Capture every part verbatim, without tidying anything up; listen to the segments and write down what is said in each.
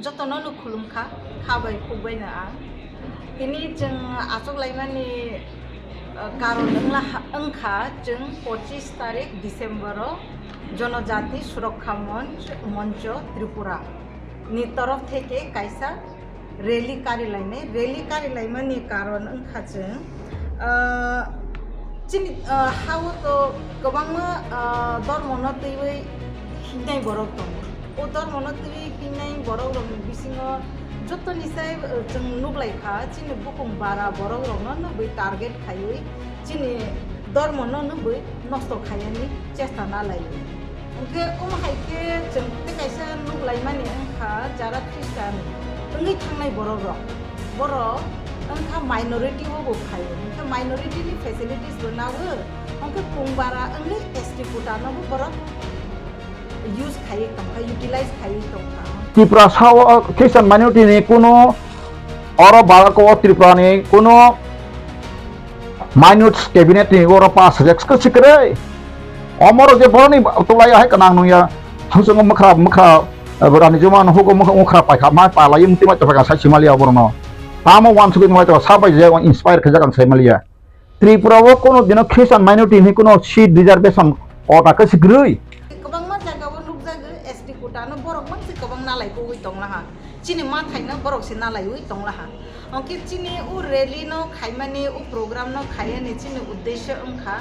Jotono no khulumkha, kha bai khuk bai no ang. Tini chwng achuk laimani, uh, karon wngla ha-, wngkha chwng pochis tarik December o Jonojati Surakkha Monch, Moncho Tripura ni torof theke kaisa rally kari lainai. Rally kari laimani karon wngkha chwng, uh, chini, uh, ha-o to kwbangma, uh, dormono twiwi hinai borok tongo. O dormono twiwi hinai borok rokni bisingo jotoni sai, uh, chwng nuklaikha, chini bukung bara borok rokno nugwi target khaiwi chini dormono nugwi nosto khaiyani chesta nalai. Hwnkhe omo hai khe chwng tei kaisa nuk laimani wngkha jara Christian wngwi thangnai borok rok. Borok wngkha minority o bo phaio. Hwnkhe minority ni facilities bo nago. Hwnkhe kung bara wngwi S T quota no bo borok use khaiwi tongkha, utilize khaiwi tongkha. Tripura sao Christian minority ni kuno oro Bharat o Tripura ni kuno minutes cabinet ni oro pass reject khe sikrei. Omoro je boroni tulai hai kanang nungya. Hangsungo mukra, mukra, eh, rani juma no hugo mukra, mukra paikha, ma palai mti ma topeka sai simalia borno. Tamo wansugwi nungya to sabai je inspire khajak ang sai malia. Tripura o kono dino Christian minority ni kono seat reservation quota khe sikrei. Kwbangma jaga o nukjago S T quota no borok mangsi kwbang nalai kugwi tonglaha. Chini ma thaino borok se nalaiwi tonglaha. Hwnkhe chini o rally no khaimani, o program no khaiyani chini uddesyo wngkha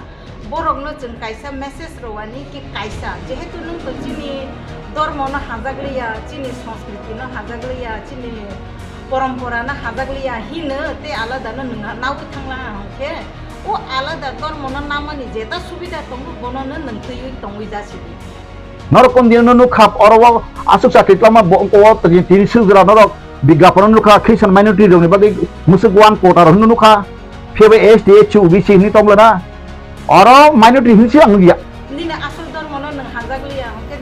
borokno chwng kaisa message rwani ki kaisa, jehetu nwng to chini dormo no hajak liya, chini sanskriti no hajak liya, chini porompora no hajak liya hino tei alada no nwng nawi thanglaha hwnkhe o alada dormo no namani jeta subida tongo bono no nwng twiwi tongwi jasigo. Norok kon dino no nukha oro o aswk chakri twlama bo-, o tini, tini swijwra norok bigyapon no nukha Christian minority rokni bagwi mwswk one quota rok hwnwi nukha. Phiya bai S T, S C, O B C hwnwi tongla na. Oro minority hwnwi se ang nukya. Nini asol dormo no nwng hajak liya, hwnkhe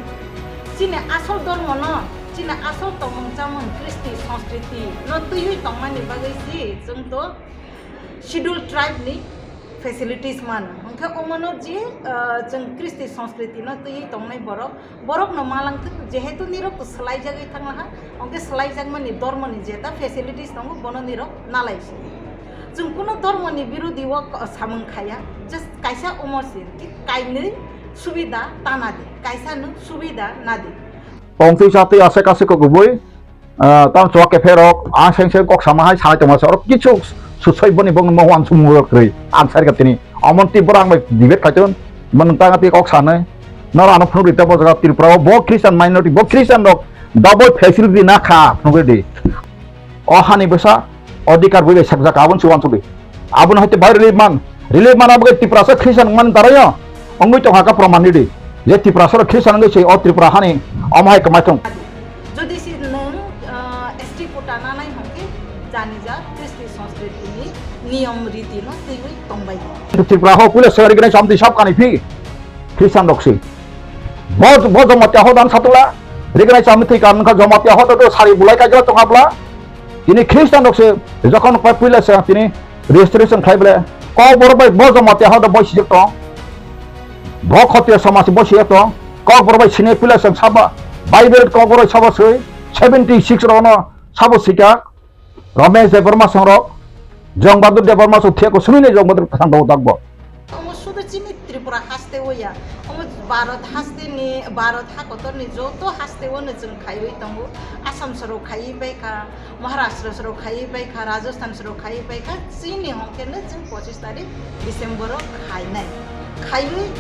chini asol dormo no, chini asol tongmung chamung, kristi, sanskriti no twiwi tongmani bagwi si chwng to Scheduled Tribe ni facilities mano. Hwnkhe omono je, ah, chwng kristi sanskriti no twiwi tongnai borok, borok no malangthwk, jehetu nirok to swlaijagwi thanglaha, hwnkhe swlaijakmani dormoni jeta facilities tongo, bono nirok nalaisi. Chwng kuno dormoni birodi o ko-, samung khaya, just kaisa omo se, ki kainwi subida tana di, kaisa no subida nadi. Tongtwi chatwi aswk aswk kok kubui. Ah, tamo chuwak kepherok, ang seng seng kok sama hai sai tongma se, oro kichu susoi boni bongni mo wansukmung rok kwrwi. Ang sai rwkha tini. Omon twi borok ang bai debate khai ton, bo nwng tang twi kok sanai. Noro ano phunuk rita bo jaga Tripura o, bo Christian minority, bo Christian rok double facility na kha, phunuk ridi. O hani bwsa, odhikar bui bai sakjak, aboni se wansugwi. Abono haite bai relief man. Relief man abo khe Tiprasa Christian wngmani daraio wngwi tongkha khe proman ridi. Je Tiprasa rok Christian wngwi se o Tripura hani omo hai kwmai thung. Jodi se nwng, ah, S T quota nanai hwnkhe jani ja kristi sanskriti ni niyom riti no twiwi tongbai. Tripura ho puila sari gwnai chamtwi sab kani phi Christian rok se. Bo, bo Jamatia ho dan satula. Rignai chamtwi kan wngkha Jamatia ho do sari bulai kajla tongabla. Tini Christian rok se jokhon pai puila se tini registration khai bole. Kokborok bai bo Jamatia hodo bo sijak tong. Bo Khotiya samaj bo sijak tong. Kokborok bai sini puila se saba. Bible kokborok sabo swi seventy six rok no sabo sika. Ramesh Debbarma songrok. Jong Bahadur Debbarma song thiya ko sumine Jong Bahadur thang do dakbo. Omo sudu chini Tripura haste o ya. Omo Bharat haste ni, Bharat ha kotor ni joto haste o no chwng khaiwi tongo. Assam soro khaiwi bai kha, Maharashtra soro khaiwi bai kha, Rajasthan soro khaiwi bai kha. Chini hwnkhe no chwng pochis tarik December o khainai. Khaiwi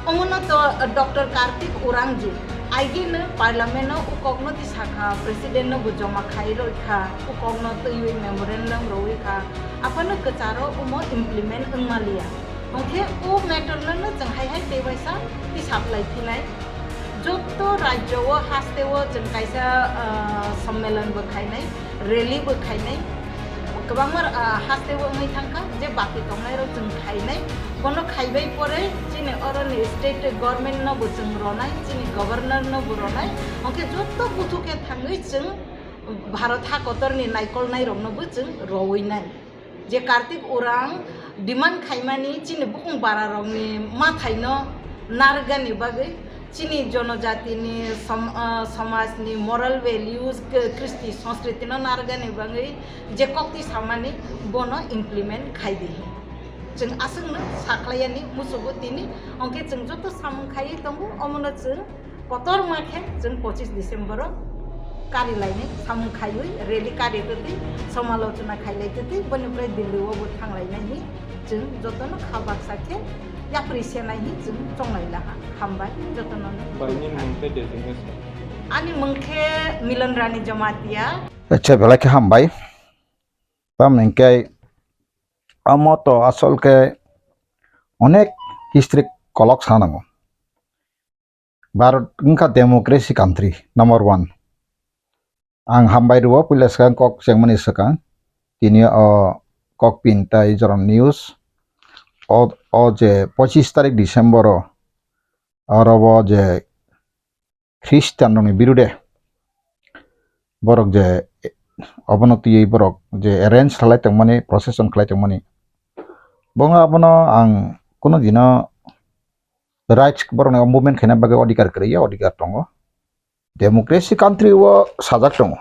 omono to, uh, Doctor Kartik Urangji aigino parliament o ukokno tisakha, president no bo joma khai roi kha, ukokno twiwi memorandum roi kha, aphano kwcharo omo implement wngmaliya. Hwnkhe o matter no no chwng hai hai tei waisa tisaplai phinai. Jotto rajyo o haste o chwng kaisa, ah, sommelon bo khainai, rally bo khainai, kwbangma, ah, haste o wngwi thangkha je baki tongnairok chwng khainai. Bono khaibai pore chini oroni state government no bo chwng ronai, chini governor no bo ronai. Hwnkhe jotto buthu khe thangwi chwng Bharat ha kotorni naikolnairokno bo chwng rowinai. Je Kartik Urang demand khaimani chini bukung bararokni mathaino narwkgani bagwi Chini jonojatini som-, ah, somajni moral values, k-, kristi, sanskriti no narwknani bagwi je koktwi samani bono implement khai di. Chwng aswkno sakhlaiyani muchungo tini, hwnkhe chwng joto samung khaiwi tongo, omono chwng kotorma khe chwng pochis December o kari lainai samung khaiwi rally kari twtwi somalochona khailai twtwi boni pore Delhi o bo thanglainai hi chwng jotono kha baksa khe yapri senai hi chwng chonglai laha. Hambai jotono. Bai, nini mung khe designation? Ani mung khe Milan Rani Jamatia. Acha, belai khe hambai. Tamni hwnkhe omo to asol khe onek history kolok sanango. Bharat wngkha democracy country number one. Ang hambai rwo puila swkang kok chengmani swkang. Tini o kok pin tai jorom news. O, o je pochis tarik December o oro bo je Christian rokni birude borok je obono twiwi borok je arrange khlai tongmani, procession khlai tongmani, bo wngkha abono ang kunu dino rights borokni movement khaina bagwi odhikar kwrwi ya, odhikar tongo. Democracy country o sajak tongo,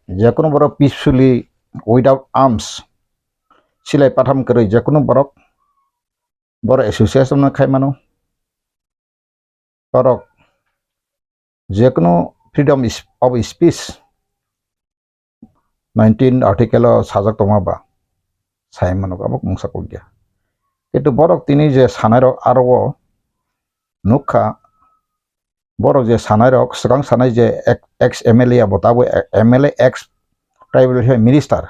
jekunu borok peacefully without arms, silai patham kwrwi jekunu borok borok association no khai mano. Borok jekunu freedom is-, of speech nineteen article o sajak tongma ba sai mano, abo mungsa kok ya. Kintu borok tini je sanai rok aro o nukha, borok je sanai rok swkang sanai je ek-, ex M L A abo tabuk e-, M L A ex tribal hai minister,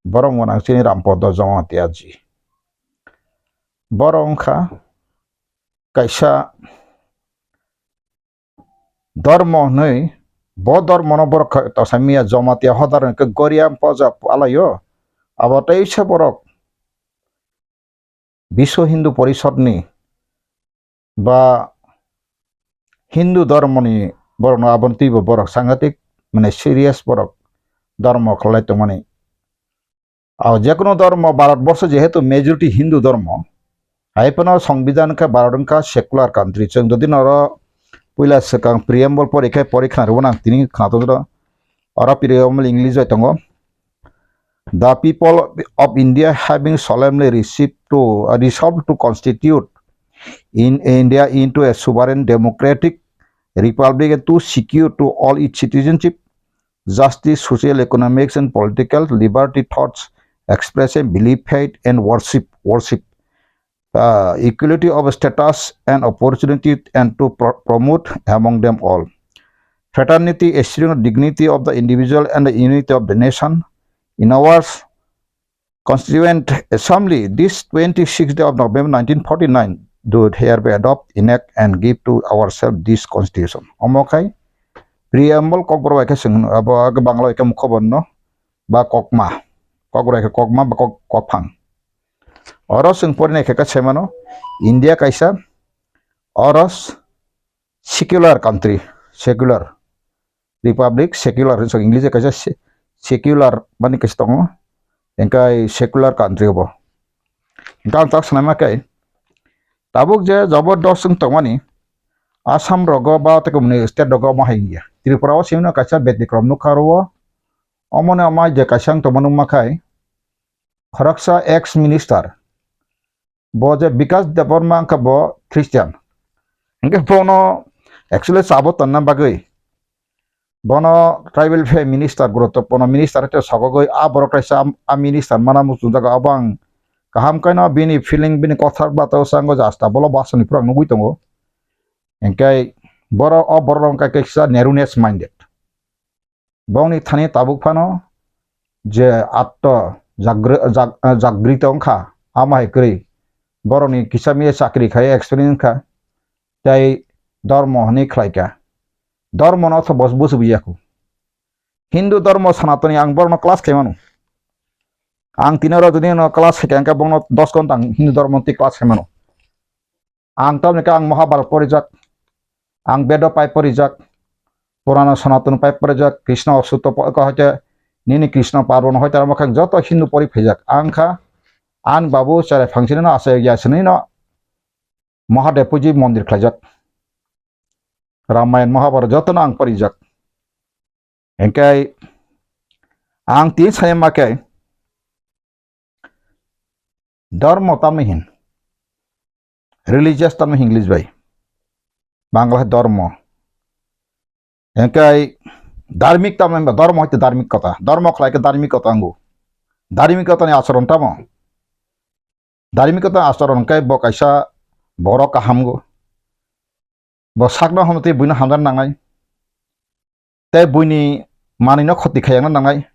borok mwnang chini Rampodo Jamatia ji. Borok wngkha kaisa dormo hwnwi, bo dormono borok kha-, tosa miya Jamatia hodar hwnkhe Goriam Poja alaio. Abo teisa borok Biswa Hindu Porishodni ba Hindu dormoni borokno aboni twibo borok sangatik, mane, serious borok dormo khlai tongmani. Aw, jekunu dormo, Bharat borsho jehetu majority Hindu dormo, hai phano Songbidan khe Bharat wngkha secular country. Chwng jodi noro puila swkang preamble pori khe pori khna rwmani ang tini khna tongro. Oro preamble English bai tongo. The people of India having solemnly received to, uh, resolved to constitute in India into a sovereign democratic republic and to secure to all its citizenship, justice, social, economics, and political liberty, thoughts, expression, belief, faith, and worship, worship, uh, equality of status and opportunity, and to pro-, promote among them all fraternity, esteem dignity of the individual and the unity of the nation. In our Constituent Assembly, this twenty-sixth day of November nineteen forty-nine, do hereby adopt, enact, and give to ourselves this Constitution. Omo khai preamble kokborok bai khe chwng abo Bangla bai khe mukhoborno ba kokma, kokborok bai khe kokma ba kok-, kokphang. Oro chwng porinai khe khe sai mano, India kaisa oro secular country, secular republic, secular hwnwi English kaisa se-, secular mani kaisa tongo, hwnkhe secular country obo. Hwnkhe ang tak sanaima khe, tabuk je jabardast wng tongmani Assam rogo ba tei komoni state rogo omo hai wngya. Tripura o simi no kaisa betikrom nukha oro o, omoni amai je kaisa wng tongma nukma khai, khoroksa ex minister, bo je Bikas Debbarma wngkha bo Christian. Hwnkhe bono actually chabo tonna bagwi bono tribal affairs minister, guruttopurno minister hwnkhe sogogwi a borok kaisa a minister mana muchungjak, abo ang kaham khe no bini feeling, bini kothar bata o sango je asta bolo basoni pura nugwi tongo. Hwnkhe borok, o borok rok wngkha kaisa narrowness minded. Bongni thani tabuk phano je atto jagri-, jag-, jagrito wngkha, amo hai kwrwi borokni kisa miya chakri khai experience wngkha, tei dormo hwnwi khlaikha. Dormo no tho bos busu buya khu. Hindu dormo Sanatani ang borokno class khai mano. Ang tini oro jodi no class khai kha, hwnkhe bongno dos ghonta ang Hindu dormo twi class khai mano. Ang tamni khe ang Mahabharat porijak, ang Bedo pai porijak, Purana Sanatana pai porijak, Krishna Sutro po-, ko hoite nini Krishna Parbon hoite amo khe ang joto Hindu pori phaijak. Ang kha ang babu cherai phangsini no asai ya sini no Mahadev puji mondir khlaijak. Ramayan, Mahabharat jotono ang porijak. Hingke ang tini sai ma khe dormo tamo hin, religious tamo English bai, Bangla hai dormo. Hingke dharmik tamo hinba dormo hai te dharmik kota, dormo khlai khe dharmik kota ango. Dharmik kota ni acharon tamo? Dharmik kota ni acharon khe bo kaisa borok kaham go. Bo sakno hamno tei buino hamjak nangnai. Tei buini manwino khoti khayakna nangnai.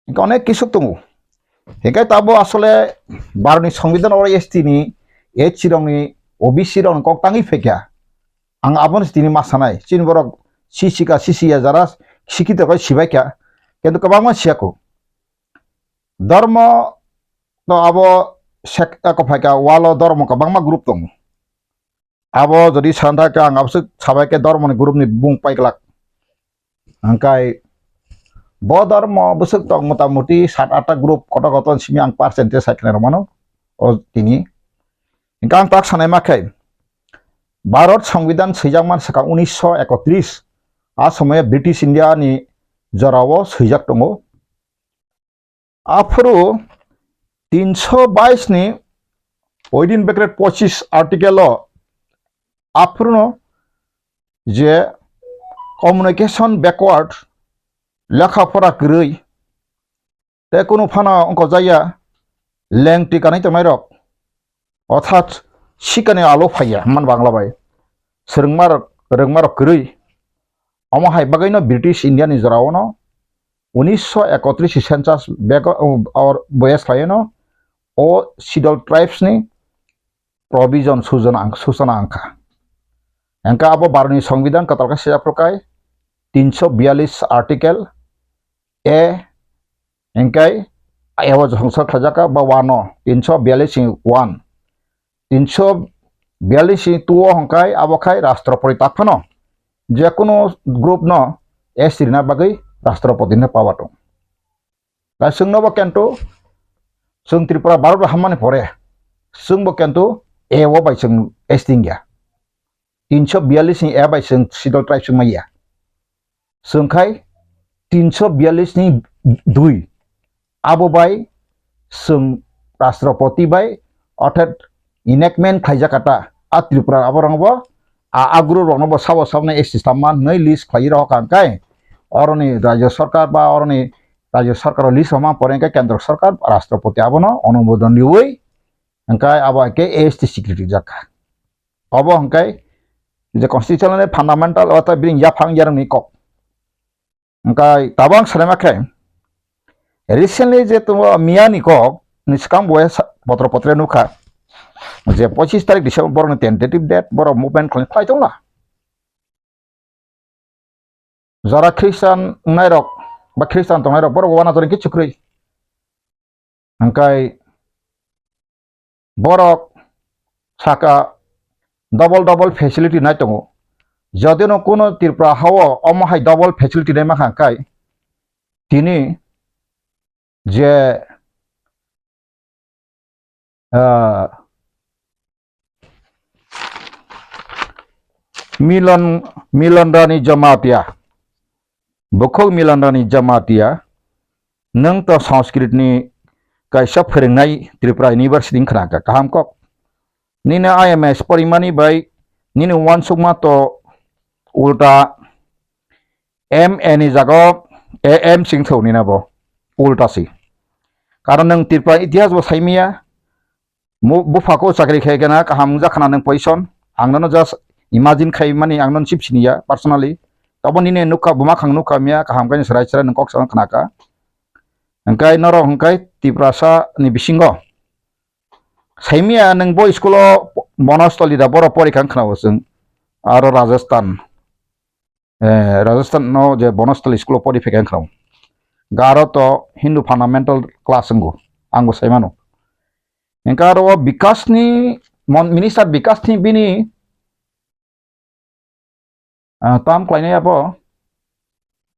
Hingke onek kisu tongo. Hingke tabo asole Bharotni Songbidan oro S T ni, H C rokni, O B C rokni kok tangwi phaikha. Ang abono tini ma sanai. Chini borok sisika sisiya jara sikito khe sibaikha. Kintu kwbangma siyakho. Dormo to abo sek-, eko phaikha walo dormo kwbangma group tongo. Abo jodi santhai khe ang aboswk sabai khe dormoni group ni bung paiglak. Hingkai bo dormo bwswk tong mota moti sat atta group kotor kotor simi ang percentage sai khna rwmano o tini. Hingkhe ang tak sanai ma khe Bharat Songbidan swijak man swkang unisho ekotris, a somoyo British India ni jorao swijak tongo. Aphuru tinsho bais ni within bracket pochis article o aphuru no je communication backward, lekha pora kwrwi, tei kunu phano wngkojaya lengtwi kanwi tongnai rok, orthat sikani alo phaiya man Bangla bai swrwngma rok, rwngma rok kwrwi. Omo hai bagwino British India ni jora o no unisho ekotris ni census bego, or boya slai no o Scheduled Tribes ni provision sujana ang-, susana angkha. Engka abo Bharotni Songbidan kwtal khe sejak phuru kai tinsho biyalish article A, engkai abo jongsa khlaijak ba wano tinsho biyalish ni one. Tinsho biyalish ni two o hongkai abo khai Rashtrapati tak phano je kunu group no S T rina bagwi Rashtrapati no power tong. Lai chwngno bo kento, chwng Tripura Bharat bai hammani pore, chwngbo kento A o bai chwng S T wngya. Tinsho biyalish ni A bai chwng Scheduled Tribes wngmaya. Chwng khai tinsho biyalish ni dui. Abo bai chwng Rashtrapati bai, orthat enactment khlaijak kha ta. A Tripura aborokno bo, a, a group rokno bo sabo sabno S T samma hwnwi list khlaiwi rohor kha hwnkhe, oroni Rajya Sarkar ba oroni Rajya Sarkar o list rwma pore hwnkhe Kendra Sarkar, Rashtrapati abono onumodon riui hwnkhe abo hai khe A S T security jak kha. Obo hwnkhe je constitutional fundamental ortha bini yaphang yarwngni kok. Hwnkhe tabang sanai ma khe, recently je tongo miya ni kok ni swkang bo sa-, potro potre nukha je pochis tarik December borokni tentative date, borok movement khlai, khlai tongla. Jora Christian wngnai rok ba Christian tongnai rok borok wana jora kichu kwrwi. Hwnkhe borok saka double double facility nai tongo. Jodi no kuno Tripura hao omo hai double facility nai mankha hwnkhe tini je, ah, Milon, Milon Rani Jamatia, bukhuk Milon Rani Jamatia, nwng to Sanskrit ni kaisa phwrwngnai Tripura University wngkha na kaham kok. Nini I M S porimani bai nini uansukma to ulta M A ni jaga o A M singthou nina bo ulta si. Karon nwng Tripura itihas bo saimaya, mu-, bupha ko chakri khai gana kaham wngja khana nwng position, ang nono just imagine khai mani ang nono chip siniya personally. Tabo nini nukha buma khang nukha miya kaham kaini serai serai nwng kok sa khna kha. Hwnkhe norok hwnkhe Tiprasa ni bisingo saimaya nwng bo school o Bonostoli da borok porikha wngkhna bo chwng aro Rajasthan. Eh, Rajasthan no je Bonostali school o pori phaikha wngkha. Garo to Hindu fundamental class wngo, ang bo sai mano. Hwnkhe aro o Bikash ni, mon-, minister Bikash ni bini, ah, tam khlainai abo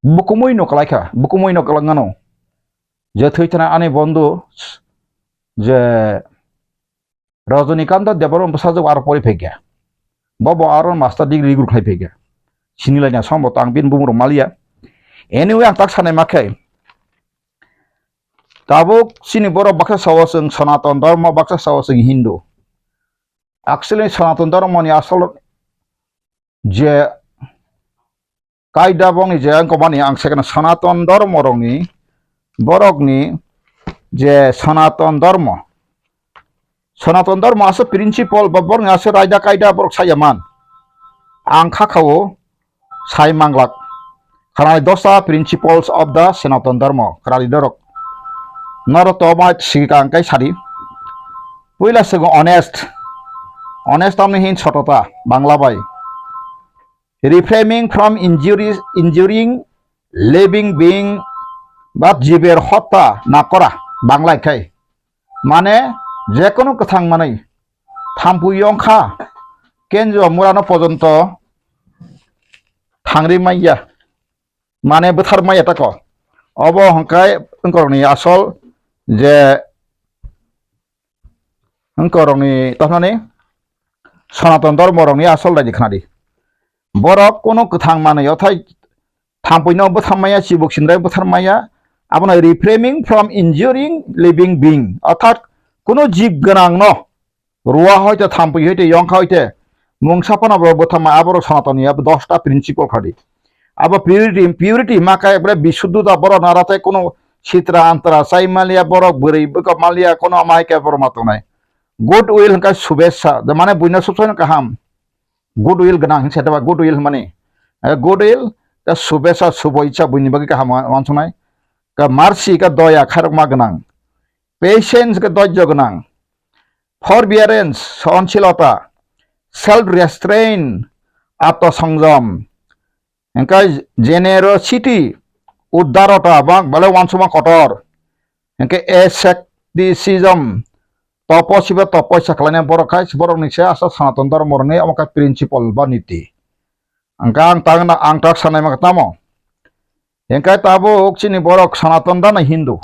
bukumui no kwlaikha, bukumui no kwlangmano. Je thwi thana ani bondhu je Rajanikanto Debbarma bwsajwk aro pori phaikha. Bo bo aro master degree guru khlai phaikha. Sini laina song bo to ang bini bumung rok maliya. Anyway, ang tak sanai ma khe. Tabuk chini borok baksa sao chwng Sanatan Dharma, baksa sao chwng Hindu. Actually, Sanatan Dharma ni asol je kaida bongni je ang komani ang sekno Sanatan Dharma rokni, borokni je Sanatan Dharma. Sanatan Dharma aswk principle ba borokni aswk raida kaida borok saya man. Ang kha khao sai manglak. Kharani dosta principles of the Sanatan Dharma. Kharani dorok. Noro to ma sikang kai sadi. Puila sego honest. Honest tamni hin sotota Bangla bai. Refraining from injuries, injuring living being, ba jiber hotta na kora, Bangla khai. Mane, jekono kwthang manwi, thampui yongkha, kenjo murano pojonto thangri maiya, mane bwthar maiya tako. Obo hwnkhai wngkorokni asol je wngkorokni, tamani Sanatan Dharma rokni asol daidi khnadi. Borok kono kwthang manwi othai thampuino bwtham maya, chibuk sindai bwthar maya, abono refraining from injuring living being, orthat kono jib gwnangno ruwa hoite, thampui hoite, yongkha hoite, mungsa phano borok bwtham maya, aborok Sanatani abo dosta principle khadi. Abo purity, purity ma khe ekbare bisuddhota, borok nara tei kono sitra antra chai maliya, borok bwrwi bwkha maliya, kono amai khe borok ma tongnai. Good will hwnkhe subesa, mane buino subsai kaham. Good will gwnang hinwi saitaba, good will hwnmani. Eh, good will, ta subesa, subo icha buini bagwi kaham wa-, wansuknai. Ka mercy, ka doya, khairokma gwnang. Patience, ka dojjo gwnang. Forbearance, sohonsilota. Self restraint, atma songjom. Hingke generosity, udarota, bang, belai wansukma kotor. Hingke asceticism, topo sibo topo sa khlainai borok khai, borokni se asa Sanatan Dharma rokni omo khe principle ba niti. Hingke ang tang na, ang tak sanai mangkha tamo. Hingke tabuk chini borok Sanatan dana Hindu.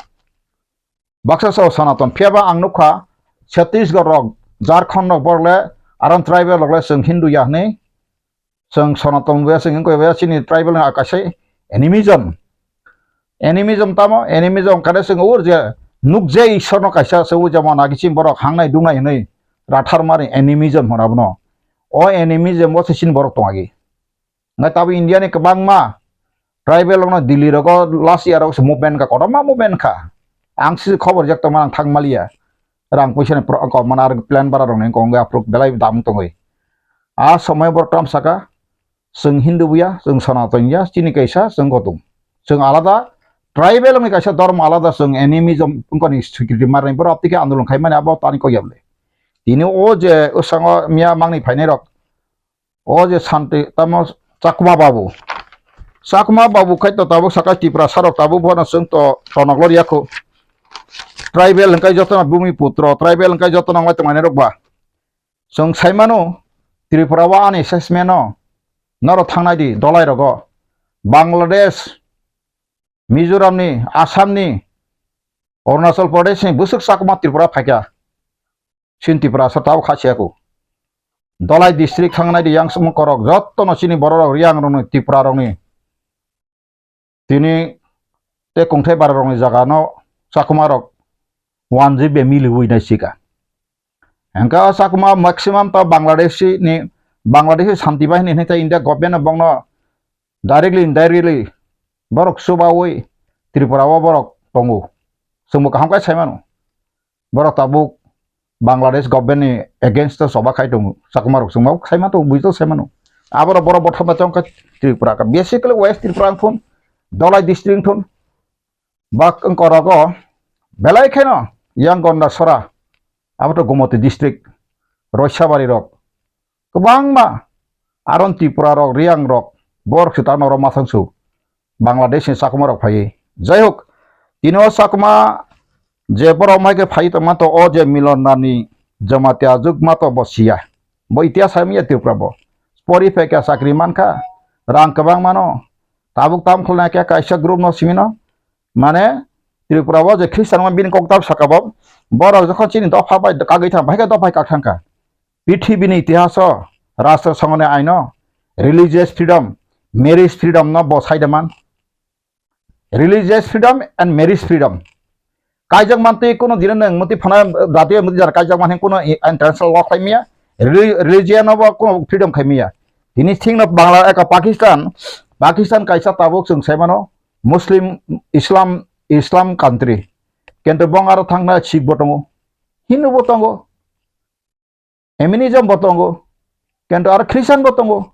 Baksa sao Sanatan, phiyaba ang nukha Chhattisgarh rok, Jharkhand rok borok le, aron tribal rok le chwng Hindu ya hwnwi. Chwng Sanatan wngya, chwng wngkha ya, chini tribal ni kaisa animism. Animism tamo? Animism kare chwng ur je nukje Ishwar no kaisa se, o jemon agi chini borok hangnai dungnai hwnwi rathar mari animism hwnwi abono. O animism o se chini borok tongagi. Ngai tabo India ni kwbangma tribal rok no Delhi rogo last year rok se movement ka, kotorma movement ka. Ang se khobor jak tongma ang thang maliya. Rang puisa ni pro-, ko mana ar plan bara rok ni kong aphuru belai dam tongwi. A somoi bor tam saka, chwng Hindu buya, chwng Sanatan ya, chini kaisa, chwng kotum. Chwng alada, tribal ni kaisa dhormo alada, chwng animism, wngkoni security marni borok tike andolon khai mani abo tani kok yable. Tini o je, o sango miya mangni phainai rok, o je Santi, tamo Chakma Babu. Chakma Babu khai to tabuk saka Tiprasa rok tabuk bono chwng to tonok lor yakho. Tribal hwnkhe jotono Bumiputro, tribal hwnkhe jotono wngmai tongmani rok ba. Chwng sai mano, Tripura o ani assessment o, norok thangnai di, dolai rogo. Bangladesh, Mizoram ni, Assam ni, Arunachal Pradesh ni bwswk Chakma Tripura phaikha. Chini Tiprasa tabuk kha siya kho. Dolai district thangnai di yang sumung korok, jotto no chini borok rok, Riang rok ni, Tripura rok ni. Tini tei kongthai bara rok ni jaga no Chakma rok one G B miliwi nai sika. Hingke o Chakma maximum ta Bangladesh ni, Bangladesh Shanti Bahini hinui tei India government no bongno directly, indirectly borok chubaui Tripura o borok tongo. Chwngbo kaham khe sai mano. Borok tabuk Bangladesh government ni against o choba khai tongo. Chakma rok chwngma khai ma tongo, buji tongo sai mano. Aborok borok botham bai tongkha Tripura ka. Basically West Tripura wngphun, Dolai district wngthun, bak wngkorogo belai kheno yang Gondasora, abo to Gomoti district, Roisabari rok. Kwbangma aron Tripura rok, Riang rok, borok se ta norok masang su Bangladesh ni Chakma rok phaiwi. Jai hok, tini o Chakma je borok mai khe phai tongma to o je Milon Nani Jamatia juk ma to bo siya. Bo itihas hai manya Tripura bo. Pori phaikha chakri mankha, rang kwbang mano. Tabuk tam khlai khe kaisa group no simi no. Mane Tripura o je Christian ma bini kok tab saka bo. Borok jokhon chini dopha bai kagwi thang, bai khe dopha kak thangkha. Prithibi ni itihas o Rashtra Sangha ni aino, religious freedom, marriage freedom no bo saida man. Religious freedom and marriage freedom. Kaijak mantwi kuno dino nwng mantwi phano jatiyo mantwi jara kaijak manhe kuno i-, international law khlai maya. Reli-, religion no bo kuno freedom khai maya. Tini thik no Bangla eka Pakistan, Pakistan kaisa tabuk chwng sai mano Muslim, Islam, Islam country. Kento bong aro thangna Sikh bo tongo, Hindu bo tongo. Animism bo tongo, kento aro Christian bo tongo.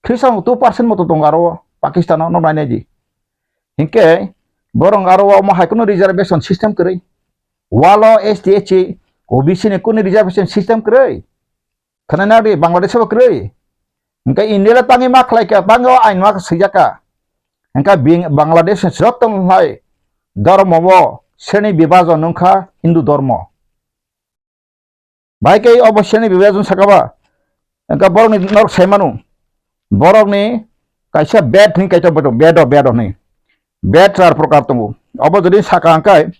Christian bo two percent moto tongo aro o Pakistan o, no nainai di. Hinkhe borok aro o omo hai kuno reservation system kwrwi. Walo S T, S C, O B C ni kuno reservation system kwrwi. Khwnana di Bangladesh bo kwrwi. Hinkhe India le tangwi ma khlai kha, tangwi o ain ma swijak kha. Hinkhe bing-, Bangladesh ni joto hai dhormo bo sreni bibhajon wngkha Hindu dhormo. Bai khe obo sreni bibhajon saka ba. Engkha borokni norok sai mano. Borokni kaisa bed hinwi kaisa bed, bed o, bed o hinwi. Bed char prokar tongo. Obo jodi saka hwnkhe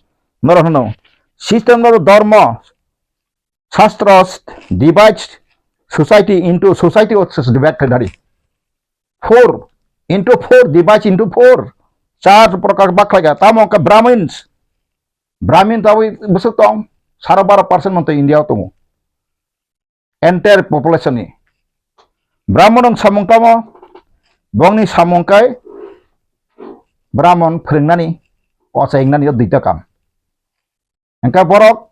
norok hwno system no dhormo, shastros divides society into society o divide khainani. Four into four divides into four. Char prokar bak khlai kha. Tamo wngkha Brahmins. Brahmin tabwi bwswk tong, sara baro percent manto India o tongo. Entire population ni. Brahmon wng samung tamo, bongni samung kai Brahmon phwrwngnani, ochai wngnani o duita kam. Engka borok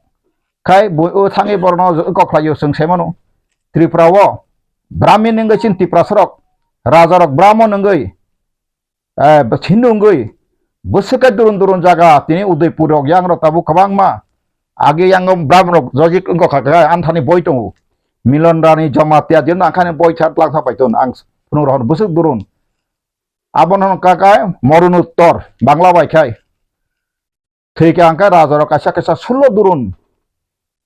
khai bo o thangwi borokno kok khlaio chwng sai mano. Tripura o Brahmin wngwi chini Tiprasa rok, raja rok Brahmon wngwi, eh, Hindu wngwi bwswk khe durun durun jaga tini Udaipur rok yang rok tabuk kwbangma. Age yang Brahmon rok jojik wngkha kha, anthani boi tongo. Milon Rani Jamatia din angkhani boi chat lang thapai ton ang phunuk rohor bwswk durun. Abono wngkha kha Morun Uttor Bangla bai khai. Thwi khe ang khe raja rok kaisa kaisa sullo durun.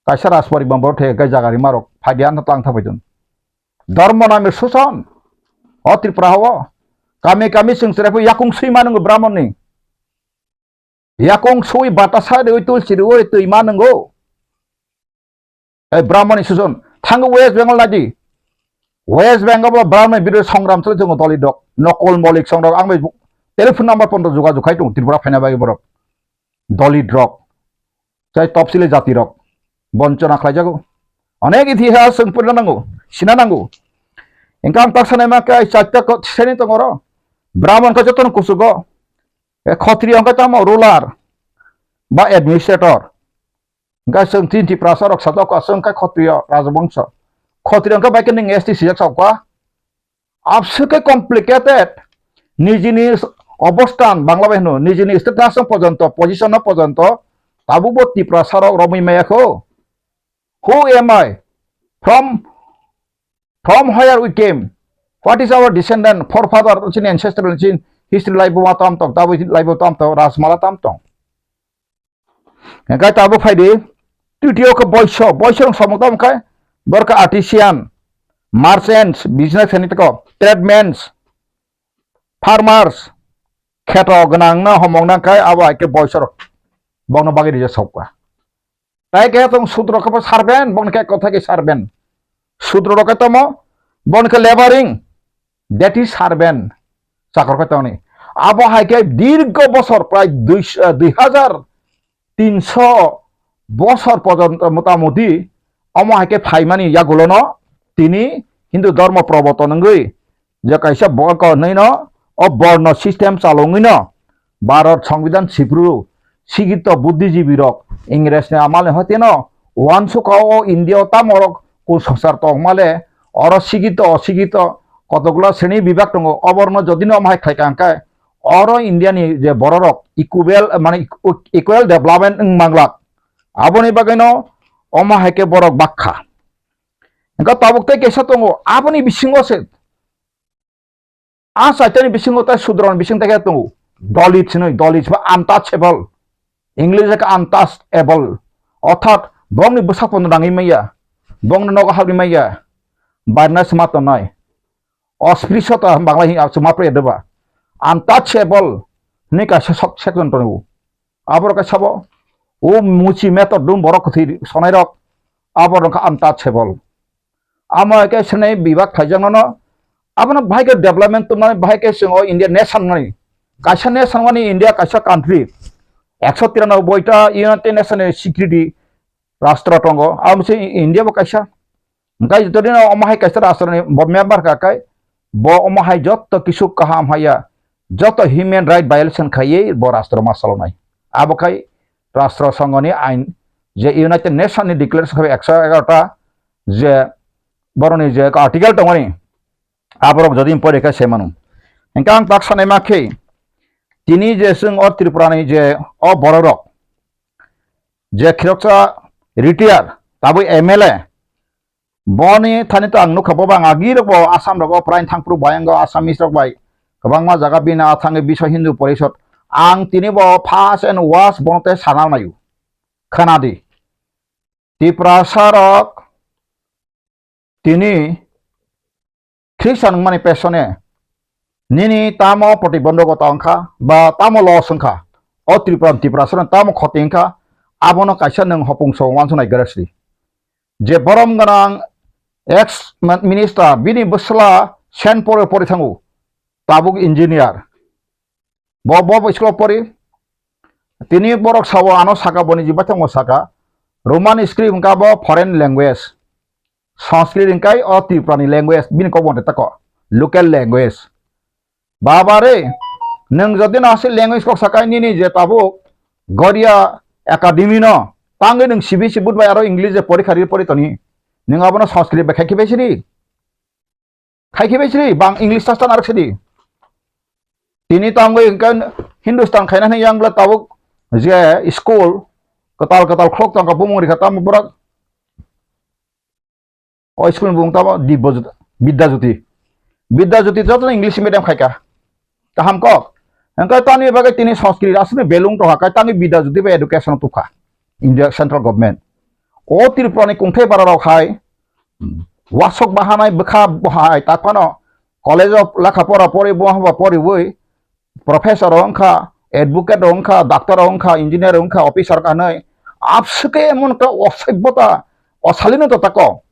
Kaisa rajpori bang borok thwi khe jaga rima rok phai di ano tlang thapai dun. Dhormo name suson. O Tripura hao. Kami kami chwng chwrai phai yakung swi ma nwngo Brahmon ni. Yakung swi batasa riwi tulsi riwi twi ma nwngo. Ei Brahmani suson, thango West Bengal naidi. West Bengal bo Brahmani birodo songram choli tongo Dalit rok. Nokol Malik songrok ang bai telephone number pono jogajog khai tongo Tripura phaina bagwi borok. Dalit rok. Chai topsili jati rok. Bonchona khlaijago. Onek itihas chwng purina nango, sina nango. Engkha ang tak sanai ma khe ai chaita ko seni tongo oro. Brahman khe jotono kuchugo. E Khotriyo hwnkhe tamo ruler ba administrator. Hwnkhe chwng chini Tiprasa rok sajak aswk hwnkhe Khotriyo rajabongso. Khotriyo hwnkhe bai khe nwng S T sijak sa kha. Abswk khe complicated. Nijini obostan Bangla bai hwno, nijini status no pojonto, position no pojonto, tabukbo Tiprasa rok romwi maya kho. Who am I? From, from where we came? What is our descendant, forefather, chini ancestral, chini history life bo ma tam tong, tabuk life bo tam tong, Rajmala tam tong. Hingke tabuk phai di, titiyo khe boiso, boiso rok samung tamo khe, borok khe artisan, merchants, business khaini toko, tradesmen, farmers, kheto gwnang no homong nang khe abo hai khe boiso rok bokno bagwi rijak sok kha. Tai khe tong sudro khe bo servant, bokni khe kothai khe servant. Sudro rok khe tamo, bokni khe laboring, that is servant, chakor khe tongni. Abo hai khe dirgo bosor prai dui, eh, dui hajar tinso bosor porjonto motamoti omo hai khe phaimani yagulono tini Hindu dhormo proboton wngwi je kaisa bo-, ko hwnwi no o borno system chalongwi no Bharat Songbidan sipru sikito buddhijibi rok Ingres ni amal ni hoite no uansukha o India o tamo rok kusongchar tongma le oro sikito osikito kotokgulo sreni bibak tongo, oborno jodi no omo hai khlai kha hwnkhe oro India ni je borok rok equal mane equal development wng manglak, aboni bagwi no omo hai khe borok bakha. Hwnkhe tabuk tei kaisa tongo, aboni bisingo se A chaitani bisingo tei sudroni bising tei khe tongo. Dalit hinwi, Dalit ba untouchable. English khe untouchable. Orthat bongni bwsak pono nangwi manya. Bongni nogo habwi manya. Barna sima tongnai. Osprishota Bangla hi chuma pre deba. Untouchable hinwi kaisa sok section tongo. Aborok khe sabo. O muchi metor dum borok kwthwi sonai rok. Aborok khe untouchable. Amo hai khe swnai bibak khaijak nono. Abono bahai khe development tongmani, bahai khe chwng o India nation mani. Kaisa nation mani India kaisa country. Ekso tiranoboi ta United Nation ni security rastro tongo. Amo se India bo kaisa. Hwnkhe jotoni no omo hai kaisa rastro ni bo member kha kai, bo omo hai jotto kisu kaham haya, jotto human right violation khaiwi bo rastro ma chalonai. Abo khai rastro songho ni ain je United Nation ni declaration khai ekso egaroh ta je boroni je article tongmani, aborok jodi pore khe se mano. Hwnkhe ang tak sanai ma khe, tini je chwng o Tripura ni je o borok rok je khiroksa retire, tabuk M L A, boni thani to ang nukha, bo bang agi rok bo Assam rogo prai thangphru bayang go Assamese rok bai kwbangma jaga bini a thangwi Biswa Hindu Porishod. Ang tini bo first and worst bono tei sana naio. Khana di. Tiprasa rok tini Khristan wngmani pesone nini tamo protibondhokota wngkha ba tamo loss wngkha, o Tripura, Tiprasano tamo khoti wngkha, abono kaisa nwng hopung so uansuknai gare sidi. Je borom gwnang ex minister, bini bwsla Saint Paul o pori thango, tabuk engineer. Bo, bo, bo school o pori. Tini borok sao ano saka, boni jibai tongmo saka. Roman script wngkha bo foreign language. Sanskrit wngkha o Tripura ni language, bini kok bo tako local language. Baba re, nwng jodi no aswk language kok sakai nini je tabuk Goria Academy no tangwi nwng C B S E board bai aro English je porikha ri pori toni. Nwng abono Sanskrit bai khai khibai siri. Khai khibai siri, bang English ta tan arok sidi. Tini tangwi hwnkhe Hindustan khaina hwnwi yang bwla tabuk je school kwtal kwtal khulok tongkha bumung rikha tamo borok. O school ni bumung tamo Dibya Jyoti, Bidya Jyoti. Bidya Jyoti jotono English medium khaika. Kaham kok. Hwnkhe tamni bagwi tini Sanskrit aswkni belung tongkha, kai tamni Bidya Jyoti bai education tubkha India central government. O Tripura ni kungthai bara rok hai wasok bahanai bwkha bo hai tak phano college o lekha pora pori bo haba poriwi professor rok wngkha, advocate rok wngkha, doctor rok wngkha, engineer rok wngkha, officer rok hinwi abswke emon ekta osoibota, osalino to tako.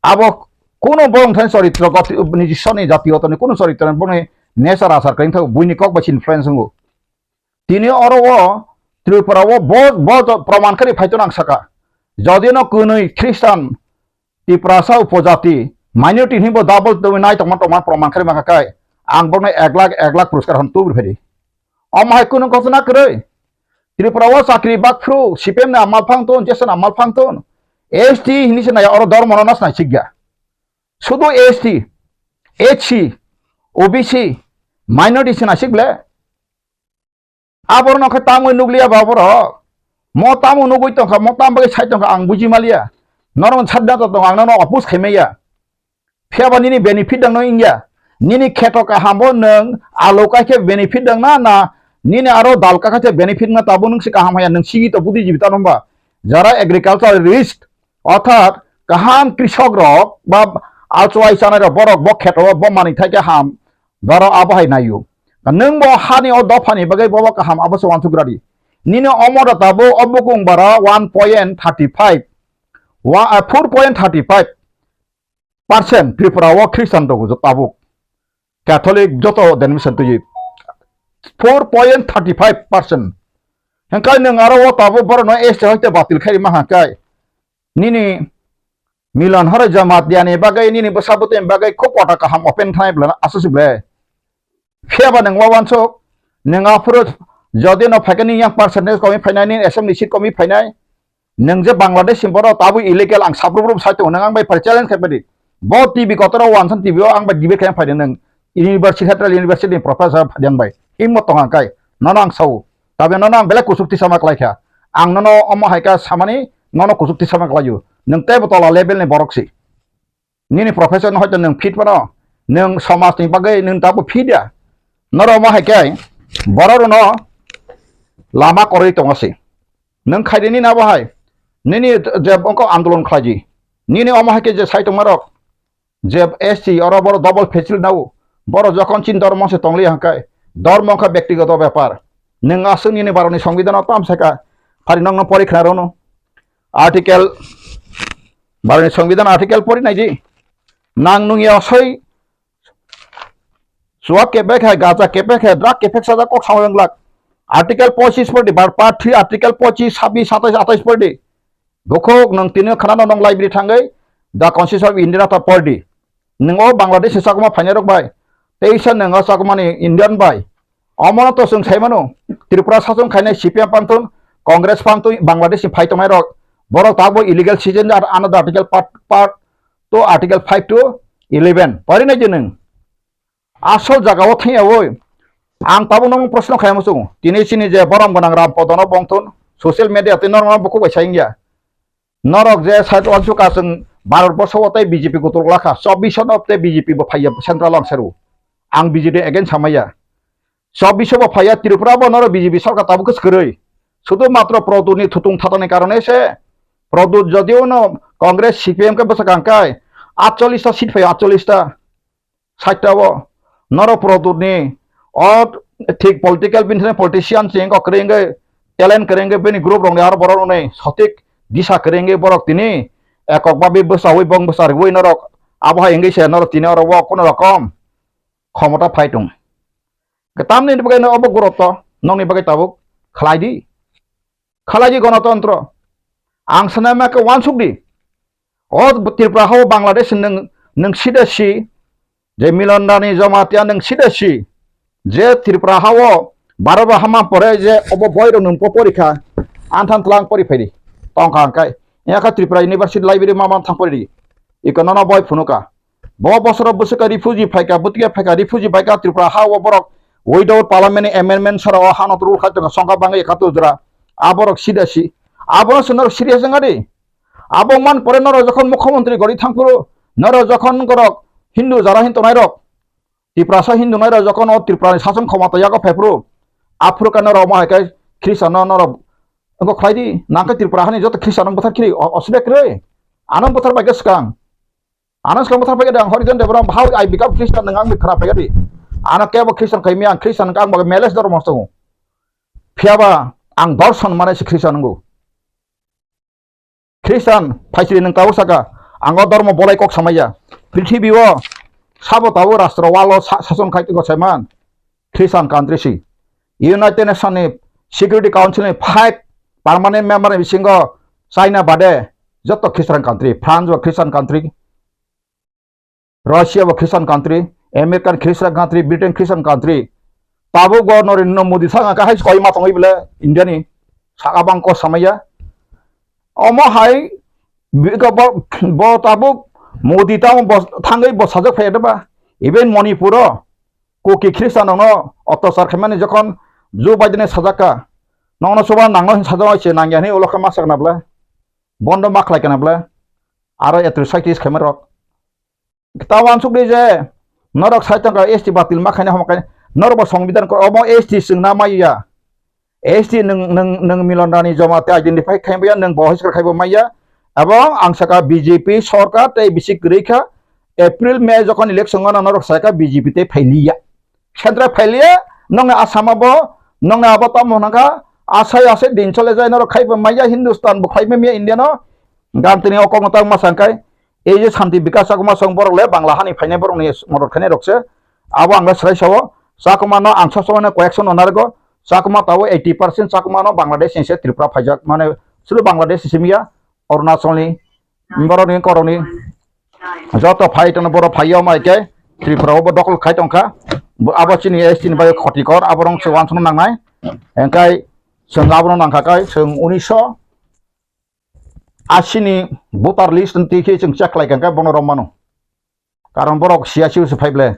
Abo kuno borok thani choritro goti-, nijiswani jatiyoto ni kuno choritro ni boni nature achar kwrwng thago, buini kok bai se influence wngo. Tini oro o Tripura o bo, bo to proman khe phai to nang saka. Jodi no kwnwi Khristan, Tiprasa upojati, minority hinwi bo double tongwi nai tongma tongma proman khe mangkha kai. Ang borokno ek lakh, ek lakh puraskar hwn tubri phedi. Omo hai kunu ghotona kwrwi. Tripura o chakri bakphru, C P M ni amal phang ton, J S ni amal phang ton. S T hinwi se nai oro dormo no nas nai sikya. Sudu S T, H C, O B C, minority se nai sik le. Aborok no khe tamo nukliya ba borok. Mo tamo nugwi tongkha, mo tamo bagwi sai tongkha ang buji maliya. Norok sadda to tong ang nono oppose khai maya. Phiya ba nini benefit dang no wngya. Nini kheto kaham bo nwng alo kai khe benefit dang na, na nini aro dal ka kha khe benefit na tabo nwng se kaham haya nwng sigi to budi jibi ta no ba. Jara agriculture rich, orthat kaham krisok rok ba alchwai chanai rok borok bo kheto bo manwi thai khe ham. Boro abo hai naio. Nwng bo hani o dophani bagwi bobo kaham abo se uansuk radi. Nini omo da tabo o bukung bara one point thirty five, wa, ah, four point thirty five percent Tripura o Christian tongo jo tabuk. Catholic joto denomination twi four point thirty five percent. Hengkai nwng aro o tabuk borok no S T hoite batil khai ma hangkai. Nini Milan horo jamaat yani bagwi, nini bwsa bwtwi bagwi khub kota kaham open khanai bwlano aswk se ble. Phiya ba nwng wawansuk, nwng aphuru jodi no phaikhe nini yang percentage komi phainai, nini assembly seat komi phainai. Nwng je Bangladesh ni borok tabuk illegal ang saprubrum sai tongo, nwng ang bai phai challenge khai phaidi. Bo T V kotor o wansan T V o ang bai debate khai phaidi nwng university, central university ni professor phaidi ang bai. Himmat tong ang kai, nono ang sao. Tabe nono ang belai kuchuk tisa ma klai kha. Ang nono omo hai kha samani nono kuchuk tisa ma klai o. Nwng teibo tola level ni borok si. Nini professor no hoito nwng fit phano, nwng somaj ni bagwi nwng tabuk fit ya. Norok omo hai khe borok rok no lama koroi tongo se. Nwng khaidi nini abo hai, nini je ongko andolon khlaidi. Nini omo hai khe je sai tongma rok, je S T oro boro double facility nao, boro jokhon chini dormo se tongliya hwnkhe, dormo wngkha bektigoto bepar. Nwng aswk nini baroni songbidano tam saka, phari nokno pori khna rwno. Article, baroni songbidano article pori naidi. Nang nung ya soi, suak kepek hai, gaja kepek hai, drug kepek sajak kok samai wng glak. Article pochis pori di, bar part three, article pochis, sabis, satais, atais pori di. Bukhuk nung tini khana no nung library thangwi, The Constitution of India ta pori di. Nung o Bangladesh ni chakma phainai rok bai, teisa nung o chakma ni Indian bai. Omo no to chwng sai mano, Tripura sachung khainai C P M pantun, Congress pantun, Bangladesh ni phai tongnai rok, borok tabuk illegal citizen ar another article part, part two, article five to eleven. Pori nai di nung. Asol jaga o thang ya oi. Ang tabuk no proshno khai muchung. Tini chini je borom gwnang Ram Podono bongthun, social media tei norok no bukhuk bai sai wngya. Norok je side o uansuk ka chwng Bharat borsho o tei B J P kutul glak kha, chobbish no tei B J P bo phaiya central o ang seru. Ang B J P against samaya. Chobbish bo phaiya, Tripura bo norok B J P sarkar tabuk khe swkirwi. Sudhu matro Pradyut ni thutung thatani karone se, Pradyut jodio no Congress C P M khe bwsakang kai atchollish ta seat phaiya, atchollish ta. Side o norok Pradyut ni o thik political bini politician ching kok kwrwi wngwi, talent kwrwi wngwi bini group rok ni aro borok rok ni sothik disa kwrwi wngwi borok tini ekok babi bwsawi bong bwsa rwui norok abo hai wngwi se norok tini oro o kono rokom khomota phai tong. Tamni bagwi no obo gurutto nokni bagwi tabuk khlai di. Khalai di gonotontro. Ang sanai ma khe uansuk di. O Tripura hao Bangladesh nung, nung sida si, je Milan Rani Jamatia nung sida si, je Tripura hao Bharat bo hama pore je obo boi rok nung po porikha, anthan tlang pori phaidi. Tongkha hwnkhe. Yakha Tripura University Library ma man thang pori di. Iko nono boi phunuka. Bo bosoro bwswk refugee phaika, bwtwi phaika, refugee phaika Tripura ha o borok without parliament ni amendment sara o hano rule khai tongo songkha bangwi ekattor jora. A borok sida si. Abono se norok serious wngya di. Abo man pore norok jokhon mukhyamantri gori thangphuru, norok jokhon gorok Hindu jara hin tongnai rok, Tiprasa Hindu nai rok jokhon o Tripura ni sason khomota yago phaiphuru, aphuru khe norok omo hai khe Christian no norok wngkok khlai di. Nang khe Tripura hani joto Christian no bwthar khiri o-, osubida kwrwi. Ano bwthar bai khe swkang. Ano swkang bwthar paikha de ang Horijan Debram, how I become Christian, nwng ang khna paikha di. Ano kebo Christian khai maya, ang Christian khe ang bo meles dormo tongo. Phiyaba ang dorson mane se Christian wngo. Christian phaisiri nwng tabuk saka, ang o dormo bolai kok samaya. Prithibi o sabo tabuk rastro walo sa-, sason khai tongkha saiman. Christian country si. United Nation ni Security Council ni five permanent member ni bisingo China bade joto Christian country, France bo Christian country, Russia bo Christian country, American Christian country, Britain Christian country. Tabuk bo Narendra Modi saka kahai koi ma tongwi bole India ni saka bang ko samaya. Omo hai bi-, ko bo, bo tabuk Modi tamo bo thangwi bo sajak phai ba. Even Manipur o Kuki Christian rokno otyachar khaimani jokhon Joe Biden sajak ka, nokno chuba nango hin sajak se nangya hini ulo khe ma sakna bla. Bondo ma khlai kana bla. Aro atrocities khaima rok. Ta uansuk di je, norok sai tongkha S T batil ma khaina homa khaina, norok bo Songbidan kor-, omo S T chwngna maya. S T nwng, nwng, nwng Milan Rani Jamatia identify khai maya, nwng bo hoiskar khai bo maya. Abo ang saka B J P sorkar tei bisi kwrwi kha, April, May jokhon election gana norok saka B J P tei phailiya. Central phailiya, nokni Assam bo, nokni abo tamo hwnka, asai asai din chole jai norok khai bo maya, Hindustan bo khai maya India no, gantini o kokno tang ma sangkai, Ei je Santi Bikas Chakma song borok le Bangla hani phainai borok ni modot khainai rok se. Abo ang le swrai sao. Chakma no ang sob somoi no koyek son no narwgo. Chakma tabo eighty percent Chakma no Bangladesh ni se Tripura phaijak. Mane sulu Bangladesh ni simi ya, Arunachal ni, borok ni korok ni. Joto phai tongno borok phai yo mai khe Tripura o bo dokol khai tongkha. Bo abo chini S T ni bai khoti kor abo rong se uansukna nangnai. Engkai chwng abo no nangkha kai chwng unisho asini voter list twi khe chwng check khlai kha, hwnkhe bono rom mano. Karon borok siyasi se phai ble.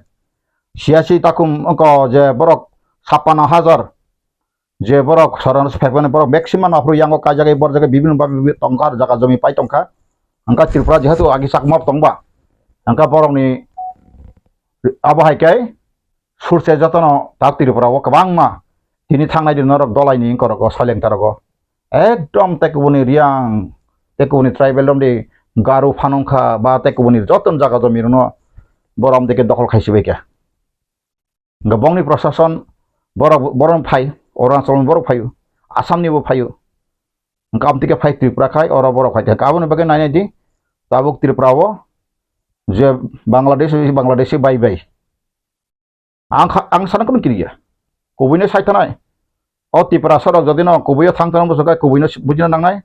Siyasi takhum wngkha je borok sapano hajar, je borok sorano se phai mani borok maximum aphuru yango kaijagwi borjagwi bibinno babi tongkha, jaga jomi pai tongkha. Hwnkhe Tripura jehetu agi Chakma tongba, hwnkhe borokni abo hai khe surse jotono tak Tripura o kwbangma tini thangnai di norok dolai ni wngkha rok o soileng ta rok o. Ekdom tekubuni Riang, tekubuni tribal romdi Garu phanungkha ba tekubuni joto jaga jomi rokno borom dike dokhol khai sibaikha. Hwnkhe bongni prosason borok, borok phai, Arunachal ni borok phaio, Assam ni bo phaio. Hwnkhe aboni dike phai Tripura khai, oro borok phai kha. Aboni bagwi nainai di, tabuk Tripura o Je Bangladesh, Bangladeshi bai bai. Ang kha-, ang sana kono kiriya. Kubui no sai tanai. O Tiprasa rok jodi no kubui o thang tong bwswk khe kubui no bujina nangnai.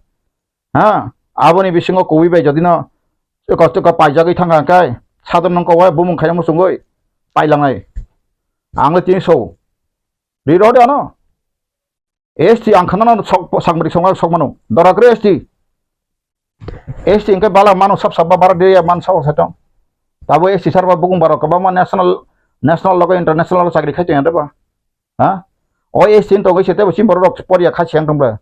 Ha? Aboni bisingo kubui bai jodi no chwkwa chwkwa paijagwi thang kha khe sadon nang kowai bumung khaina muchungwi pailangnai. Ang le tini so. Ri rw de ano. S T ang khana no sok, sakmari songma sok mano. Dora kre S T. S T hingke bala mano sab sab ba bara de man sa sa tong. Tabo S T sar ba bukung baro kaba ma national, national logo international logo chakri khai tong ya de ba. Ha? O S T to goi se te bo sim boro rok poria khai siang tong ba.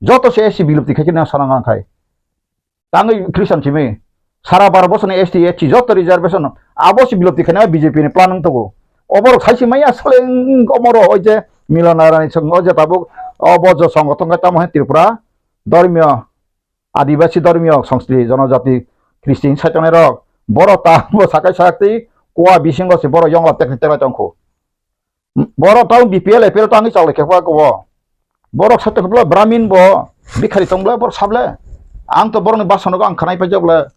Joto se S T bilupti khai na sana ngang khai. Tangwi Christian simi. Sara baro bosoni S T, S C joto reservation. Abo si bilopti khaina B J P ni plan wng tongo. Oborok saisi maya sale wng omoro oi je Milan Arani song o je tabuk o bojo songothon khe tamo hai Tripura dormiyo, Adibasi dormiyo, Songskri, Jonojati, Christian saitongnai rok. Boro ta bo sakai sakti kuwa bisingo se boro yongla tekni teklai tongkhu. Borok tang B P L, A P L tangwi chaklai khe ba kubo. Borok sato khe Brahmin bo, Bikhari tong bla, borok sable. Ang to borokni basono ang khanai paijak bla,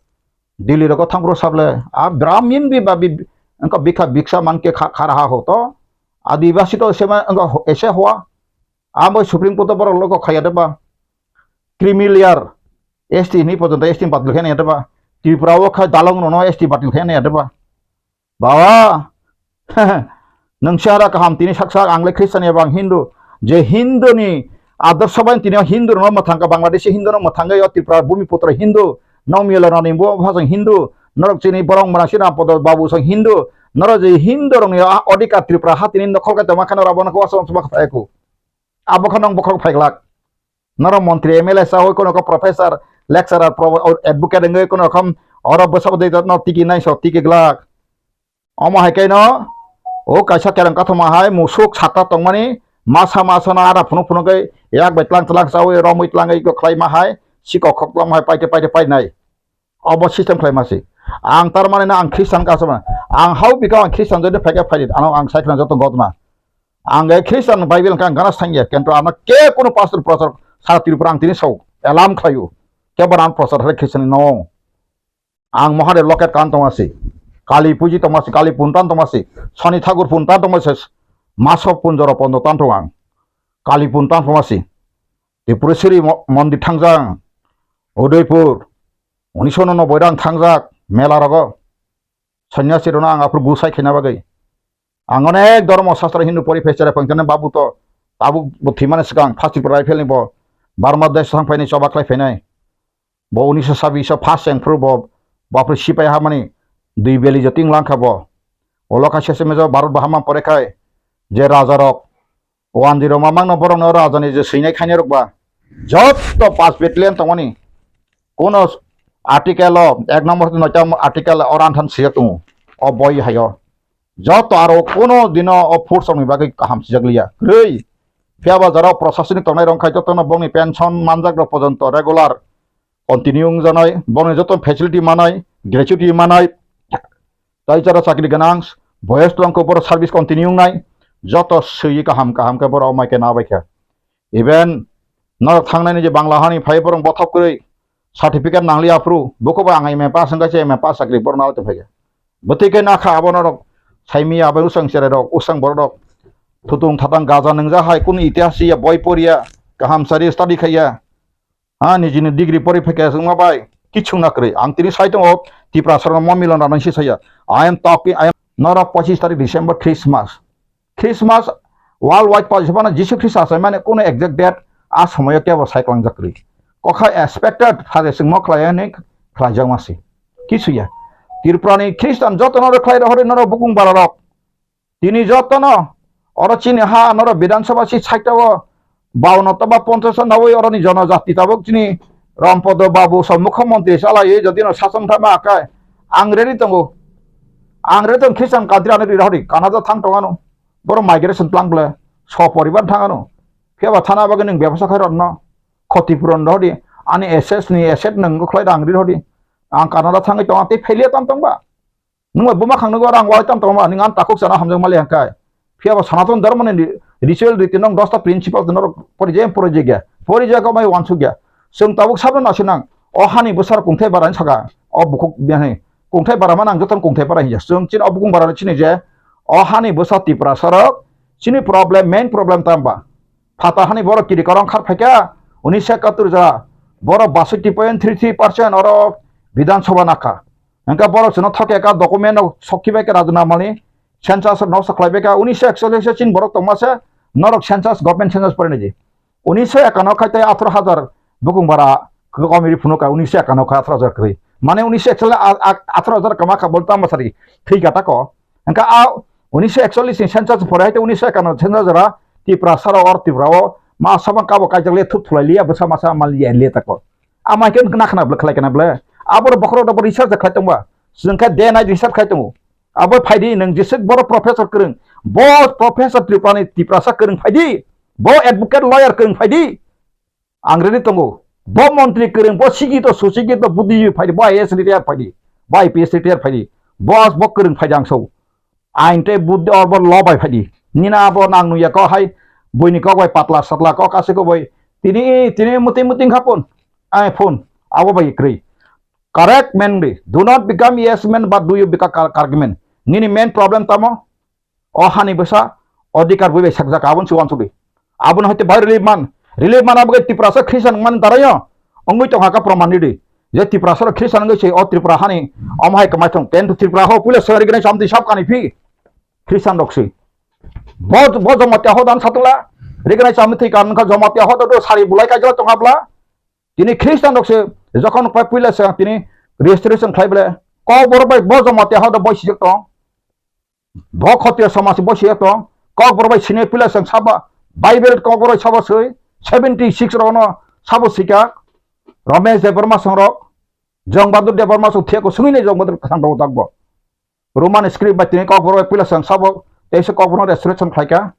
Delhi rogo thang borok sable. A Brahmin bi ba bi, engka bikha biksa man khe kha-, khara ha ho to. Adibasi to sema engka ho-, ese hoa. Amo Supreme Court to borok logo khaya de ba. Creamy layer, S T ni pojonto S T batil khe nai de ba. Tripura o kha dalong rono S T batil khe nai de ba. Baba, nwng se aro kaham tini sak sak, ang le Christian eba ang Hindu. Je Hindu ni adorsho bai tini o Hindu rokno mwthang kha, Bangladeshi Hindu no mwthang kha, o Tripura Bumiputro Hindu, nong Milanani bo bwsajwng Hindu, norok chini borok mwnasina podo babu swng Hindu, norok je Hindu rokni a-, odhikar Tripura ha tini nokhol khe tongma khe norok abono khe uansuk uansuk ma kha phai ku. Abo khe nong bokhorok phai glak. Norok montri, M L A chawi, kono khe professor, lecturer, pro-, advocate wngwi kono rokom oro bwsabo de no tiki nai so tiki glak. Omo hai khe no o kaisa kereng kathoma hai musuk sata tongmani masa masa no ada phunuk phunuk khe yak bai tlang tlang chawi romwi tlangwi khlaima hai sikok khok tlangma hai paite paite painai. Obo system khlai masi. Ang tar mani na ang Christian ka sama. Ang hau bika ang Christian jodi phaikha phaidi. Ano ang sai khna joto gotma. Ang ge Christian Bible ka ang gana sangya. Kento ano ke kono pastor prochar sara Tripura ang tini sau. Elam khlayu. Ke baran prochar hai Christian no. Ang Mahadev loket kan tongmasi. Kali puji tongmasi. Kali puntan tongmasi. Soni Thakur puntan tongmasi. Masok punjoro pondo tan tong ang. Kali puntan tongmasi. Tripureshwari mo-, mondir thangjak, Udaipur, unisho noboi rang thangjak mela rogo. Sanyasi rokno ang aphuru gusai khaina bagwi. Ang onek dhormo sastra Hindu pori phai cherai phang tene babu to tabuk bo thwimani swkang first Tripura rifle ni bo Burma desh thang phainai choba khlai phainai. Bo unisho sabbish o first cheng phuru bo, bo aphuru sipai hamani dui beli joting langkha bo. Ulo kha sese mejo Bharat bahama pore khai je raja rok Wanjwi rok mamang no borok no raja ni je swinai khainai rok ba. Joto pas battalion tongmani. Kono article o, ek number to noita article o ranthan sijak tongo. O boi hai o. Joto aro kono dino o force rok ni bagwi kaham sijak liya. Kwrwi. Phiya ba jora o proshasoni tongnai rok khai joto no bongni pension manjak rok pojonto regular continue wngjanai, bongni joto facility manai, gratuity manai, tai jara chakri ganang, boyes tongkho boro service continue wngnai, joto swi kaham kaham khe boro mai khe nabai khe. Even norok thangnai ni je Bangla hani phai borok bothop kwrwi certificate nangli aphuru, buko bai ang M A pass wngkha se M A pass chakri boro nabai tongphai khe. Bwtwi khe nakha abo norok saimi abo usang cherai rok, usang borok rok. Thutung thatang gaja nwngjak hai kunu itihas ya boi poriya, kaham sari study khaiya. Ha, nijini degree pori phaikhe wngma bai kichung na kwrwi. Ang tini sai tongo Tiprasa rokno mo milon rwnai si saya. I am talking, I am, norok pochis tarik December Christmas. Christmas world wide pajak phano Jisu Khrista achai mani kuno exact date a somoyo kebo sai klangjak kwrwi. Kokha expected phare chwngmo khlai ani khlaijak masi. Kisu ya. Tripura ni Christian joto norok khlai rohori norok bukung bara rok. Tini jotono oro chini ha norok Bidhan Sabha si side o baono toba ponchash nawi oroni jonojati tabuk chini Rampodo Babu so mukhyamantri chalaiwi jodi no sasong thangma khe ang ready tongo. Ang ready tong Christian country ano ri rohori Canada thang tongano. Boro migration tlang ble so poribar thangano. Phiya ba thana bagwi nwng bebasa khai rwno khoti puron rohori ani S S ni asset nwng khlai rang ri rohori. Ang Canada thangwi tongo tei failure tam tongba. Nwng bai buma khang nukgo rang wai tam tongma, nwng ang takhuk sana hamjak mali hangkai. Phiya bo Sanatan Dharma ni ritual riti nong dosta principle to norok pori je pori je gya. Pori je ko mai wansuk gya. Chwng tabuk sabno nasinang. O hani bwsar kungthai barani saka. O bukhuk biyani. Kungthai bara ma nang jotono kungthai bara hiya. Chwng chini o bukung bara chini je o hani bwsa Tiprasa rok chini problem, main problem tamba. Phatar hani borok kiri korong khar phaikha, unisho ekatur ja, borok basoi point three three percent oro Bidhan Sabha nakha. Hingkha borok chwngno thokya kha document rok sokhi bai kha Rajna Mali, census rok noksa khlai bai kha, unisho ekchollish chin borok tongma se, norok census, government census pore naidi. Unisho ekano khai tei atharo hajar bukung bara kwkami ri phunuk kha, unisho ekano khai atharo hajar kwrwi. Mane unisho ekchollish a, a, atharo hajar kama kha bol tamo sari thwi kha tako. Hingkha a unisho ekchollish ni census pore hai tei unisho ekano census jora Tiprasa rok or Tripura o ma sabang kabo kaijak le thup thulai liya bwsa masa mal liya le tako. Ama khe nakha na bwle khlai kana bwle. Aboro bokhorok rok bo research khlai tongba. Chwng khe day night research khlai tongo. Abo phaidi nwng jeswk boro professor kwrwng. Bo professor Tripura ni Tiprasa kwrwng phaidi. Bo advocate lawyer kwrwng phaidi. Ang ready tongo. Bo montri kwrwng, bo sikito, susikito, buddhijibi phaidi. Bo I A S retire phaidi. Bo I P S retire phaidi. Bo, bo kwrwng phaidi ang so. Ain tei buddhi or bo lobai phaidi. Nina abo nang nuya kok hai buini kok bai patla satla kok aswk kok bai. Tini, tini muting muting khapun. Ai phone. Abo bai kwrwi. Correct man di. Do not become yes man, but do you become cor-, correct man? Nini main problem tamo? O hani bwsa odhikar bui bai sakjak abon si wansuk di. Abon hoite bai relief man. Relief man abo Tiprasa Christian man darayo. Ongoi tong haka proman di. Je Tiprasa Christian ngai se o Tripura hani om hai kamai thong. Ten to Tripura ho puila sari gani samti sab kani phi. Christian rok si. Bo, bo Jamatia ho dan satula. Rignai samti kan kha Jamatia ho do sari bulai kajal tong abla. Tini Christian rok se jokhon pai puila se tini restoration khlai bole. Kokborok bai bo Jamatia hodo bo sijak tong. Bo Khotiya somaj bo sijak tong. Kokborok bai sini puila se saba Bible kokborok sabo swi seventy six rok no sabo sika. Ramesh Debbarma songrok, Jong Bahadur Debbarma song theko sungwi ne Jong Bahadur katham rok dakbo. Roman script bai tini kokborok bai puila se sabo teisa kokborok restoration khlaika.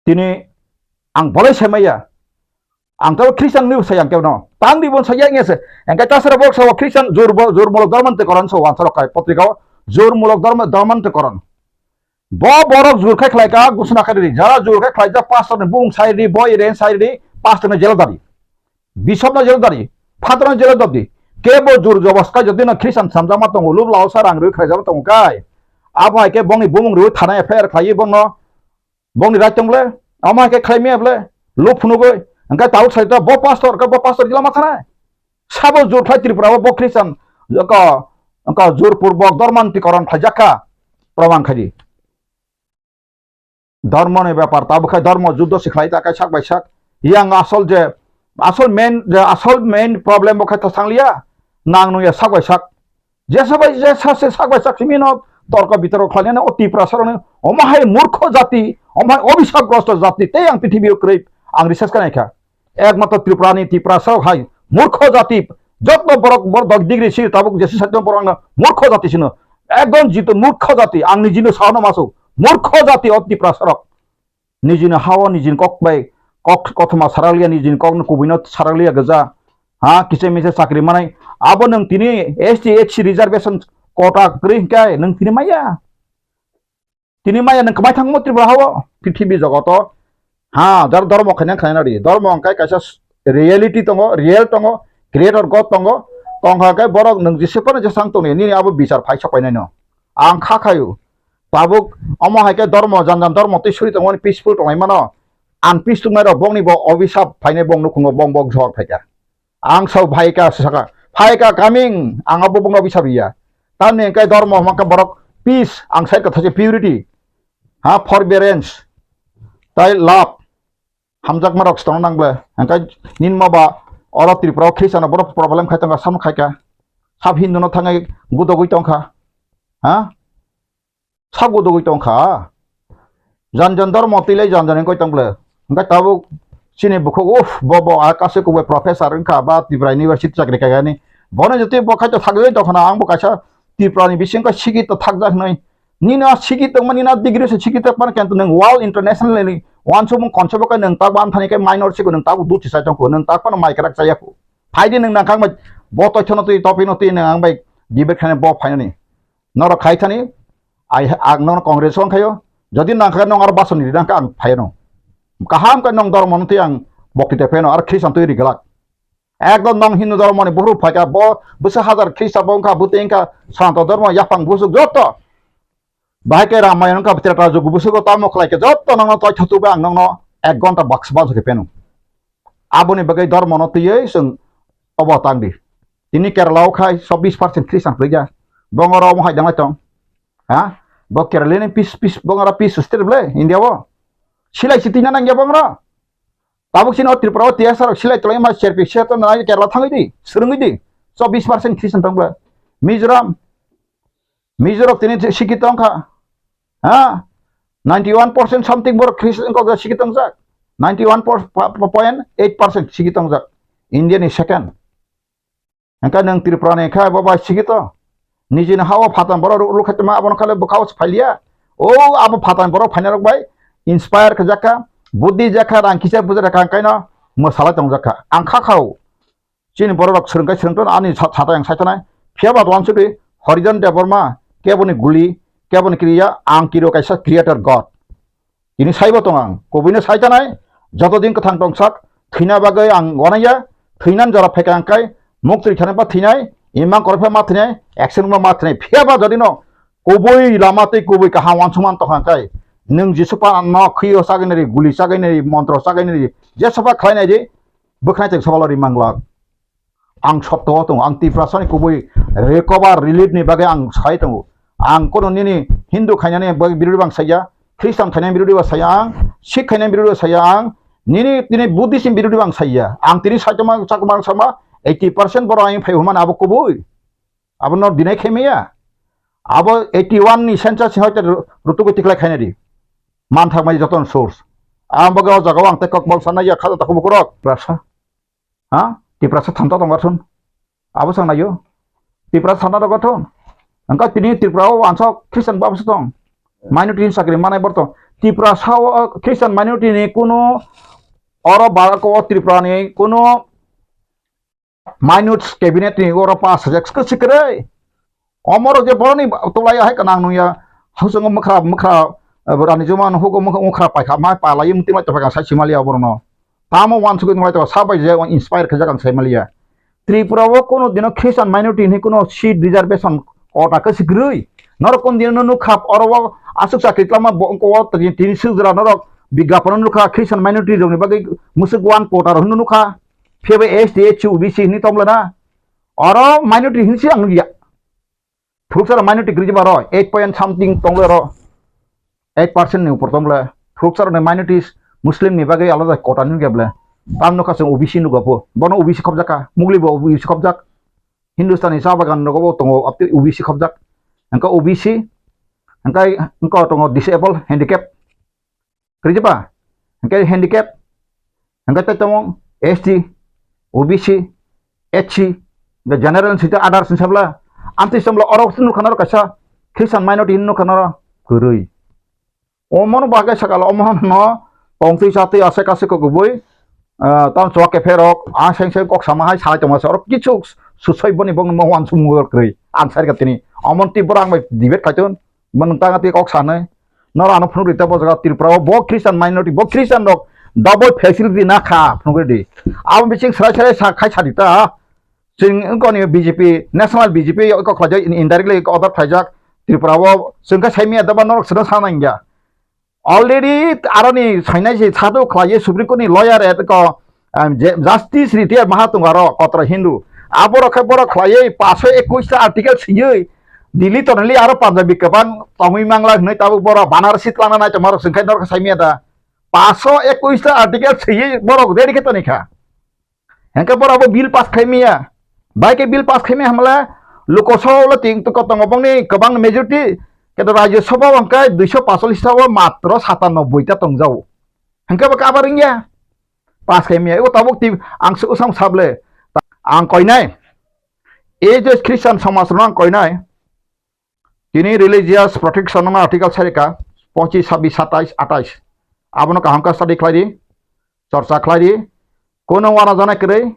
Tini ang bolai sai maya. Ang to Christian ni sai ang kebo no. Tang di bon sai yang se. Ang ka tasara bok sa Christian jur bo, jur mulok dharma te koran so wan sorok kai potrika o. Jur mulok dharma, dharma te koran. Bo borok jur khai khlai ka gusna khai di. Jara jur khai khlai ja pastor ni bung sai di, boy ren sai di, pastor ni jelo dari. Bishop no jelo dari. Father no jelo dari. Kebo jur jobos kai jodi no Christian samjama tongo, lub lao sa rang rwi khlai jama tongo kai. Abo hai ke bongni bumung rwi thana F I R khlai bono. Bongni right tong ble, omo hai khe khlai maya ble, luk phunugwi, hwnkhe tabuk sai ta bo pastor, khe bo pastor gila ma thanai. Sabo jur khlai Tripura o bo Christian, ko, ko jur purbok dormanti koron khlaijak kha, proman khai di. Dormo ni bepar, tabuk khai dormo juddo se khlai ta khai sak bai sak. Yang asol je, asol main, je asol main problem bo khai ta sangliya, nang nung ya sak bai sak. Jesa bai jesa se sak bai sak simi no torko bitorko khlainani o Tiprasa rokni omo hai murkho jati, omo hai obisapgrosto jati tei ang prithibi o kwrwi ang research kha naikha. Ekmatro Tripurani Tiprasa rok hai murkho jati, joto borok bor dok degree si tabuk jesa sakno borok no murkho jati sino. Ekdom jito murkho jati ang nijino sahano masu murkho jati o Tiprasa rok. Nijini hao nijini kok bai kok kothoma sarakliya, nijini kokno kubuino sarakliya gija. Ha, kisa misa chakri manai. Abo nwng tini S T H C reservation quota kwrwi hwnkhe nwng tini maya. Tini maya nwng kwmai thangmo Tripura hao, prithibi jogoto. Ha, jar dhormo khaina khlaina ri. Dhormo hwnkhe kaisa s-, reality tongo, real tongo, creator God tongo. Tongkha khe borok nwng jese phano jesang tongni, nini abo bichar phai sok painaino. Ang kha khayu. Tabuk omo hai khe dormo, jan jan dormo twi suri tongmani peaceful tongmani mano. Ang peace tongmani rok bongni bo obisap phainai bong nukhungo bong bok jor phaikha. Ang sao phaikha saka, phaikha coming, ang abo bongno obisap riya. Tamni hwnkhe dormo hwnkhe borok peace, ang sai kotha se purity. Ha, forbearance. Tai love. Hamjakma rok se tongna nang ble. Hwnkhe nini ma ba oro Tripura o Christian rok borok problem khai tongkha, samno khaikha. Sab Hindu no thangai gudogwi tongkha. Ha? Sabo dogwi tong kha. Jan jan dormo twi lai jan jan wngkoi tong ble. Hwnkhe tabuk chini bukhuk, uff, bo, bo, a kasu kubui professor wngkha, ba Tripura University chakri khaikha ni. Bono jotoi bo khaito thagwi tong khna, ang bo kaisa Tripura ni bising khe sikito thakjak hwnwi. Nini a sikito tongma, nini a degree se sikito tongma, kintu nwng world international ni uansukmung concept o khe nwng tabuk amthani khe minor sigo nwng tabuk duchi sai tong kho, nwng tabuk phano mai kwrak chaya kho. Phai di nwng nang kha ang bai bo toithono twi, topino twi nwng ang bai debate khainai bo phainani. Norok khai thani, ai, ang nono Congress o wngkhaio. Jodi nangkha nong aro basoni ri nangkha ang phaino. Kaham khe nong dormo no twi ang bokti te pheno aro Christian twi ri glak. Ekdom nong Hindu dhormo ni buphuru phaikha, bo bwswk hazar Khrista bo wngkha, bwtwi wngkha, Sanatan dhormo yaphang busuk joto. Bahai khe Ramayana wngkha, Treta Jugo busugo tamo khlai khe joto nongno toi thotu bai ang nongno ek ghonta baksa baksa khe pheno. Aboni bagwi dhormo no twiwi chwng obo tang di. Tini Kerala o khai chobbish percent Christian kwrwi ya. Bongoro omo hai dang lai tong. Ha? Bo Kerala ni peace, peace, bongoro peace state ble India o. Silai si tina nang ya bongoro. Tabuk chini o Tripura o T S R rok silai tolai ma serpi se to nai Kerala thangwi di, swrwngwi di. Chobbish percent Christian tong ble. Mizoram, Mizoram tini sikhi tong kha. Ha? Ninety one percent something borok Christian kok sikhi tong jak. Ninety one point eight percent sikhi tong jak. India ni second. Hingke nwng Tripura ni khe bo bai sikhi to. Nijini ha o phatang borok ruk ruk khaitoma abono khale bwkha o phailia. O abo phatang borok phainai rok bai inspire khe jakha, buddhi jakha, rang kisa buja rakha hingke no mwsalai tong jakha. Ang kha khao. Chini borok rok swrwng kai swrwng ton ani sa-, satai ang sai tonai. Phiya ba wansukri Harijan Debbarma keboni guli, keboni kriya, ang kiro kaisa creator God. Tini saibo tong ang, kubuino sai tanai, joto din kwthang tongsak, thwina bagwi ang wanaya, thwinan jora phaikha ang kai, muk twi thani ba thwinai, imang korokhe ma thwinai, action ma ma thwinai, phiya ba jodi no kubui lama tei kubui kaham wansukman tongkha ang kai, nwng Jisu pa no khwi o chagwi nai ri, guli chagwi nai ri, montro chagwi nai ri, je soba khlai nai di, bwkhnai chwng soba lori manglak. Ang sotto o tongo, ang Tiprasani kubui recover relief ni bagwi ang sai tongo. Ang kono nini Hindu khainani bagwi birodhi bang saiya, Christian khainani birodhi ba saiya ang, Sikh khainani birodhi ba saiya ang, nini tini Buddhist ni birodhi bang saiya. Ang tini saitoma chakmang sama eighty percent borok ang phai humani abo kubui. Abo no deny khaimaya. Abo eighty one ni census ni hoite rutugo tiklai khainadi. Manthak mai joton source. Ang bagwi o jaga o ang tei kokbol sanai ya khaja takhuk bukurok. Prasa. Ha? Tiprasa thanta tong gathun. Abo sang nayo. Tiprasa thanta tong gathun. Angka tini Tripura o wansok Christian babo se tong. Minority ni chakri manai borto. Tiprasa o Christian minority ni kuno oro Bharat o Tripura ni kuno minute cabinet ni oro pass sajak sikre. Omorok je boroni tolai hai kanang nungya. Hausango mokra, mokra, eh, rani joma no hugo mokra, mokra paikha, ma palai mung tinglai tongphai kha sai simaliya borno. Tamo wansugwi nunglai tongkha, sabai je inspire khaijak ang sai maliya. Tripura o kono dino Christian minority hinwi kono seat reservation kota kwswk kwrwi. Norok kono dino nukha oro o aswk chakri tlama bo, ko tini sujra norok bigyapon nukha Christian minority rokni bagwi mwswk one kota rok hinwi nukha. Phiya bai S T, S C, O B C hinwi tongla na. Oro minority hinwi se ang nukya. Phuruksa rok minority kwrwi jeba ro, eight point something tongla ro. Eight percent ni upor tongla. Phuruksa rok ni minorities Muslim ni bagwi alada kota nukya bla. Tam nukha chwng O B C nukya pho. Bono O B C khobjak kha. Mugli bo O B C khobjak. Hindustani cha bagan rogo bo tongo, abtwi O B C khobjak. Hingke O B C, hingke, hingke tongo disable, handicap. Kwrwi jeba? Hingke handicap, hingke tei tamo S T, O B C, S C, hingke general sita others ni sabla. Amtwi sabla oro nukha noro kaisa Christian minority hinwi nukha noro kwrwi. Omono bagwi sakala omono tongtwi chatwi aswk aswk kok kubui, ah, tam chwla kepherok, ah, seng seng kok sama hai salai tongma se. Oro kichu susoi boni bongni mo wansuk mungwi kwrwi. Ang sai kha tini. Omon twi borok ang bai debate khaitun. Bo nwng tang twi kok sanai. Noro ano phunuk rita bo jaga Tripura o bo Christian minority, bo Christian rok double facility na kha phunuk ridi. Abo bising srai srai sa khai sa rita. Chwng wngkha ni B J P, national B J P kok khlaijak, indirectly order khlaijak Tripura o. Chwng khe saimaya doba norok sino sana hingya. Already aroni sainai se sado khlaiye Supreme Court ni lawyer e ko, um, je, Justice Retired maha tongo aro kotra Hindu. Aborok khe borok khlaiye paso ekwis ta article siyui Delhi toneli aro Punjabi kwbang tongwi mangla hwnwi tabuk borok Banarasi twlangna nai tongmarok chwng khe norok saimaya da. Paso ekwis ta article siyui borok ready khe tonikha. Hingke borok bo bill pass khaimaya. Bai khe bill pass khaimaya hamle Lok Sabha o le ting tongo bongni kwbang majority, khe Rajya Sabha o hingke duiso pasallis ta o matro satanoboi ta tongjao. Hingke bo kabar wngya. Pass khaimaya. O tabuk ti ang se usang sable. Ang koinai. E je Christian somaj rok ang koinai. Tini religious protection no article sarika pochis, sabis, satais, atais. Abono kaham khe study khlai di, chorcha khlai di. Kono wana jana kwrwi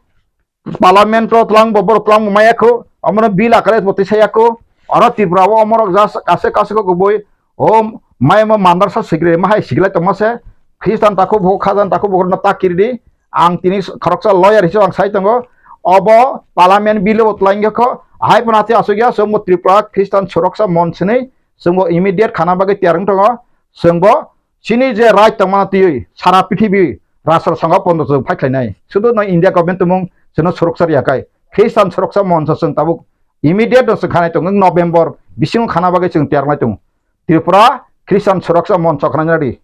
parliament o twlang bo, borok twlang bo maya kho, omono bill akare bo tisaya kho. Oro Tripura o omorok just kase kase kho kubui o maya mo mandarsa sigre ma hai siglai tongma se. Christian takhuk bo, khajan takhuk bo no ta kiri di. Ang tini khoroksa lawyer hiso ang sai tongo. obo Parliament bill o twlai wngkha kho, hai phano tei aswk ya, chwngbo Tripura Christian Suroksha Monch hinwi chwngbo immediate khana bagwi tiyar wng tongo. Chwngbo chini je right tongmani twiwi sara prithibi rashtra songha pondo chwng phai khlainai. Sudu no India government tumung chwngno suroksha riya khai. Christian Suroksha Monch chwng tabuk immediate no chwng khanai tongo, November bisingo khana bagwi chwng tiyar wngnai tongo. Tripura Christian Suroksha Monch khna nadi.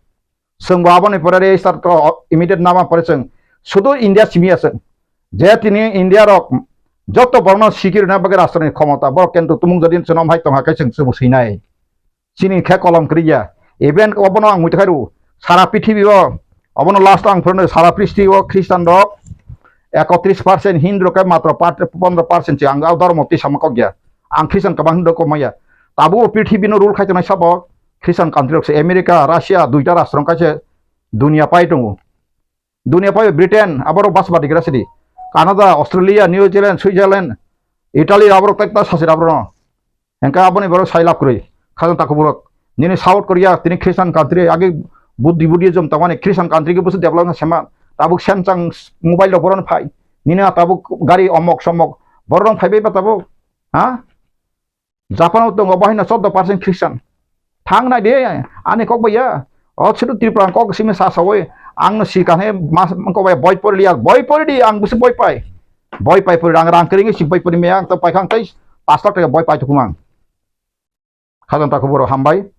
Chwng bo aboni pore register to immediate nama pore chwng sudu India simi ya chwng. Je tini India rok joto borokno sikirina bagwi rashtrani khomota, borok kintu tumung jodi chwngno hai tongha khe chwng chwng swinai. Chini khe kolom kwrwi ya. Even obono ang muitu khairu sara prithibi o, obono last ang phurno sara prithibi o Christian rok ekotris percent, Hindu rok khe matro pat-, pondro percent se ang o dhormo twi sama kok ya. Ang Christian kwbang Hindu kok maya. Tabuk o prithibi no rule khai tongnai sabo Christian country rok se, America, Russia, duita rashtra wng kha se dunia pai tongo. Dunia pai Britain, aborok bas badi gra sidi. Canada, Australia, New Zealand, Switzerland, Italy, aborok tak ta sasir aborok no. Hengka aboni borok sai lab kwrwi. Khajang takhuk borok. Nini South Korea, tini Christian country, agi Buddhi, Buddhism tongmani Christian country ke busu develop na sema. Tabuk Samsung mobile rok boron phai. Nini tabuk gari omok somok. Borok phai bai ba tabuk. Ha? Japan o tongo, bahai no chordo percent Christian. Thang nai de, ani kok bai ya. O chwrwk Tripura kok simi sa sawi. Ang no si kanhe mas kok bai boi pori liya, boi pori di, ang busu boi pai. Boi pai pori, rang rang kering si boi pori me, ang to pai khang tai pas lakh taka boi pai tukumang. Khajang takhuk borok hambai.